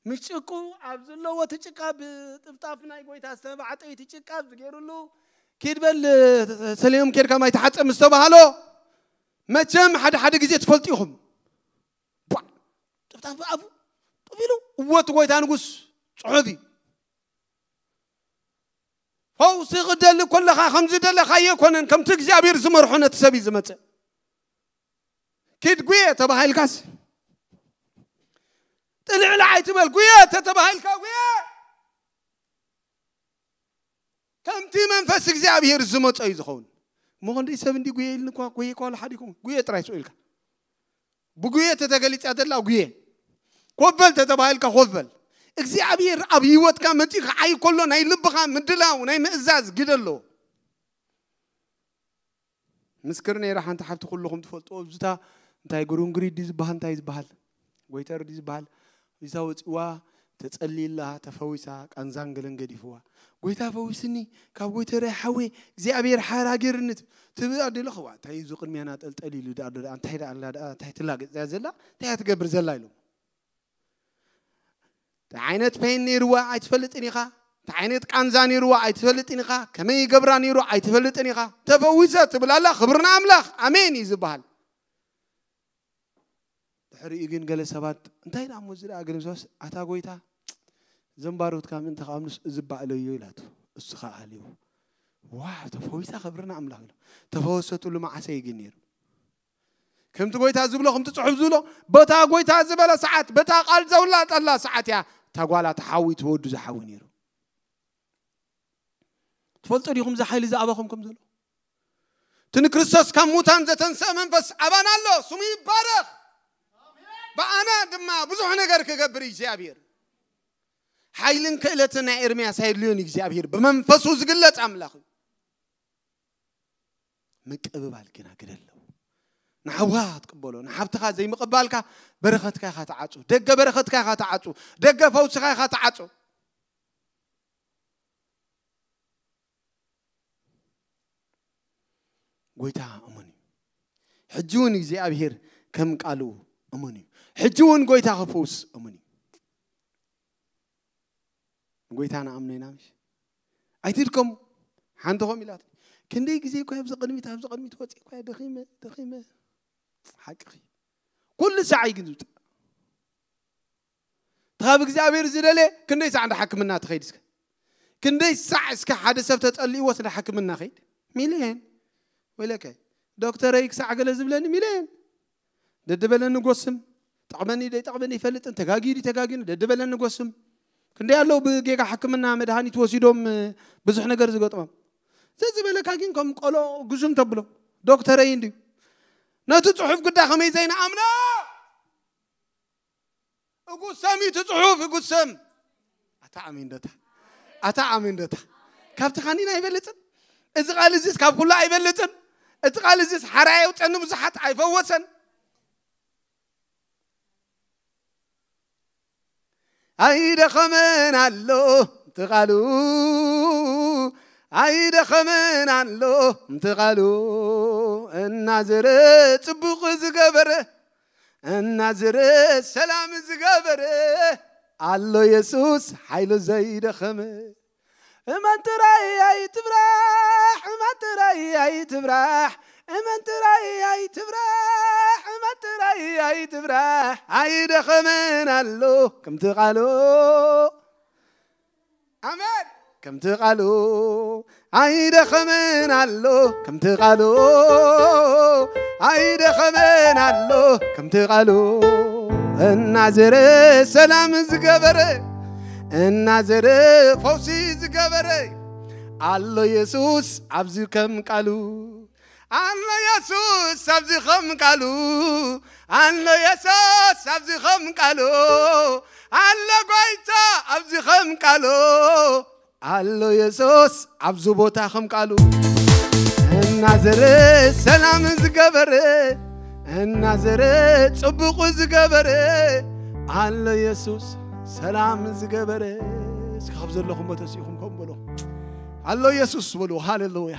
ምስ ጭቁ ኣብ ዘለዎ እቲ ጭቃ ብጥፍጣፍ ናይ ጎይታ ዝተባዕጠ እቲ ጭቃ ዝገይሩሉ ኪድ በል ሰሊኦም ኬድካ ማይ ተሓጸ ምስ ተባሃሎ መቸም ሓደ ሓደ ግዜ ትፈልጡ ኢኹም። ቧዕ! ጥፍጣፍ ብኣፉ ጥፍ ኢሉ እወ እቲ ጎይታ ንጉስ ጽሑፍ እዩ። ፈውሲ ክደሊ ከለኻ ከም ዝደለኻዮ ኣይኮነን፣ ከምቲ እግዚኣብሔር ዝመርሖ ነቲ ሰብ እዩ ዝመጽእ። ኪድ ጉየ ተባሂልካስ ጥልዕልዕ ኣይትበል። ጉየ ተተባሂልካ ጉየ ከምቲ መንፈስ እግዚኣብሔር ዝመጾ እዩ ዝኸውን። እሞ ክንደይ ሰብ እንዲ ጉየ ኢልኒ እኳ ጉየ እኳ ወላ ሓዲኩም ጉየ ጥራይ ስኡ ኢልካ ብጉየ ተተገሊጻ ዘላ ጉየ ኮበል ተተባሂልካ ኮበል። እግዚኣብሔር ኣብ ህይወትካ መጺኡ ክዓይ ከሎ ናይ ልብኻ ምድላው ናይ ምእዛዝ ግደ ኣለዎ። ምስክር ነይራ ሓንቲ ሓብቲ ኩልኹም ትፈልጥዎ ኣብዚታ እንታይ ጉሩንጉሪት ድዩ ዝበሃል እንታይ ዝበሃል ጎይተር ድዩ ዝበሃል እዛ ወፂዋ ተፀሊላ ተፈዊሳ ቃንዛን ገለን ገዲፍዋ። ጎይታ ፈዊስኒ ካብ ጎይተረ ሓወይ እግዚኣብሔር ሓራ ገይርኒ ትብል ኣደለ ክዋ እንታይ እዚ ቅድሚያና ጠልጠል ኢሉ ደኣ ደኣ እንታይ ደኣ ኣላ ደኣ እንታይ ትላገፅ እያ ዘላ እንታይ እያ ትገብር ዘላ ኢሎም እንታይ ዓይነት ፔን ነይርዋ ኣይትፈልጥን ኢኻ እንታይ ዓይነት ቃንዛ ነይርዋ ኣይትፈልጥን ኢኻ ከመይ ይገብራ ነይሩ ኣይትፈልጥን ኢኻ ተፈዊሰ ትብል ኣላ ክብርና ኣምላኽ ኣሜን እዩ ዝበሃል ድሕሪኡ ግን ገለ ሰባት እንታይ ደኣ እሞ እዚ ደኣ ገለ ምሳስ ኣታ ጎይታ ዘንባሮትካ ምእንቲ ከኣምኑስ እዚ ባእለዮ ኢላቱ እሱ ከዓ ኣልዎ ዋ ተፈዊሳ ክብርና ኣምላኽ ኢሉ ተፈወሰትሉ መዓሰ እዩ ግን ነይሩ ከምቲ ጎይታ ዝብሎ ከምቲ ጽሑፍ ዝብሎ በታ ጎይታ ዝበለ ሰዓት በታ ቃል ዘውላጠላ ሰዓት እያ እታ ጓላ ተሓዊ ትወዱ ዝሓዊ ነይሩ ትፈልጡ ዲኹም እዚ ሓይሊ ዝኣባኹም ከም ዘሎ እቲ ንክርስቶስ ካብ ሙታን ዘተንስአ መንፈስ ኣባና ኣሎ ስሙ ይባረኽ ብኣና ድማ ብዙሕ ነገር ክገብር እግዚኣብሔር ሓይልን ክእለትን ናይ ኤርምያስ ኣየድልዮን እግዚኣብሔር ብመንፈሱ ዝግለጽ ኣምላኽ እዩ ምቅብባል ግና ግደ ኣለዎ ንሓዋ ትቅበሎ ንሓብትኻ ዘይምቅባልካ በረኸትካ ኢኻ ተዓጹ ደገ በረኸትካ ኢኻ ተዓጹ ደገ ፈውስኻ ኢኻ ተዓጹ ጎይታ እሙን እዩ ሕጂ እውን እግዚኣብሔር ከም ቃሉ እሙን እዩ ሕጂ እውን ጎይታ ክፈውስ እሙን እዩ ንጎይታ ንኣምኖ ኢና ምሽ ኣይትድከሙ። ሓንቲ ከም ኢላት፣ ክንደይ ግዜ እኳ ኣብዚ ቅድሚት ኣብዚ ቅድሚት ወፂ እኳ ደኺመ ደኺመ። ሓቅኺ። ኩሉ ሳዕ እዩ ግን ዝውጣ። ካብ እግዚኣብሔር ዝደለ ክንደይ ሳዕ እንዳ ሕክምና ትኸይድ እስከ? ክንደይ ሳዕ እስከ ሓደ ሰብ ተጸልእዎ ስለ ሕክምና ኸይድ? ሚልዮን። ወይለከ፣ ዶክተረይ ክሳዕ ገለ ዝብለኒ ሚልዮን። ደድበለኒ ጎስም። ጠቕመኒ ደይጠቕመኒ ይፈልጥን፣ ተጋጊዩ ድዩ ተጋጊኑ፣ ደድበለኒ ጎስም። ክንደይ ኣለዉ ብጌጋ ሕክምና መድሃኒት ወሲዶም፣ ብዙሕ ነገር ዝገጥሞም። ዘዝበለካ ግን ከም ቆሎ ግዙም ተብሎ፣ ዶክተረይ እንድዩ። ነቲ ጽሑፍ ግዳ ከመይ ዘይንኣምኖ? እጉሰም እዩ እቲ ጽሑፍ፣ እጉሰም። ኣታ ኣሜን ደታ። ኣታ ኣሜን ደታ። ካብቲ ካኒን ኣይበልጽን። እዚ ቃል እዚስ ካብ ኩሉ ኣይበልጽን። እቲ ቃል እዚስ ሓራይ ኣውጸኒ ብዙሓት ኣይፈወሰን። ኣይደኸመን ኣሎ እቲ ቃሉ። ኣይደኸመን ኣሎ እቲ ቃሉ። እናዘረ ጽቡቕ ዝገበረ፣ እናዘረ ሰላም ዝገበረ፣ ኣሎ የሱስ ሓይሉ ዘይደኸመ። እመን ጥራይ ኣይትፍራሕ፣ እመን ጥራይ ኣይትፍራሕ፣ እመን ጥራይ ኣይትፍራሕ፣ እመን ጥራይ ኣይትፍራሕ። ኣይደኸመን ኣሎ ከምቲ ቃሉ። ኣሜን። ከምቲ ቃሉ። ኣይደኸመን ኣሎ ከምቲ ቃሉ። ኣይደኸመን ኣሎ ከምቲ ቃሉ። እናዘረ ሰላም ዝገበረ፣ እናዘረ ፈውሲ ዝገበረ፣ ኣሎ የሱስ ኣብዚ ከም ቃሉ። ኣሎ የሱስ ኣብዚ ከም ቃሉ። ኣሎ የሱስ ኣብዚ ከም ቃሉ። ኣሎ ጎይታ ኣብዚ ከም ቃሉ። ኣሎ የሱስ ኣብዚ ቦታ ከም ቃሉ። እናዘረ ሰላም ዝገበረ፣ እናዘረ ጽቡቕ ዝገበረ፣ ኣሎ የሱስ ሰላም ዝገበረ። እስኪ ካብ ዘለኹም ተሲእኹም ከም በሎ፣ ኣሎ የሱስ በሉ። ሃሌሉያ።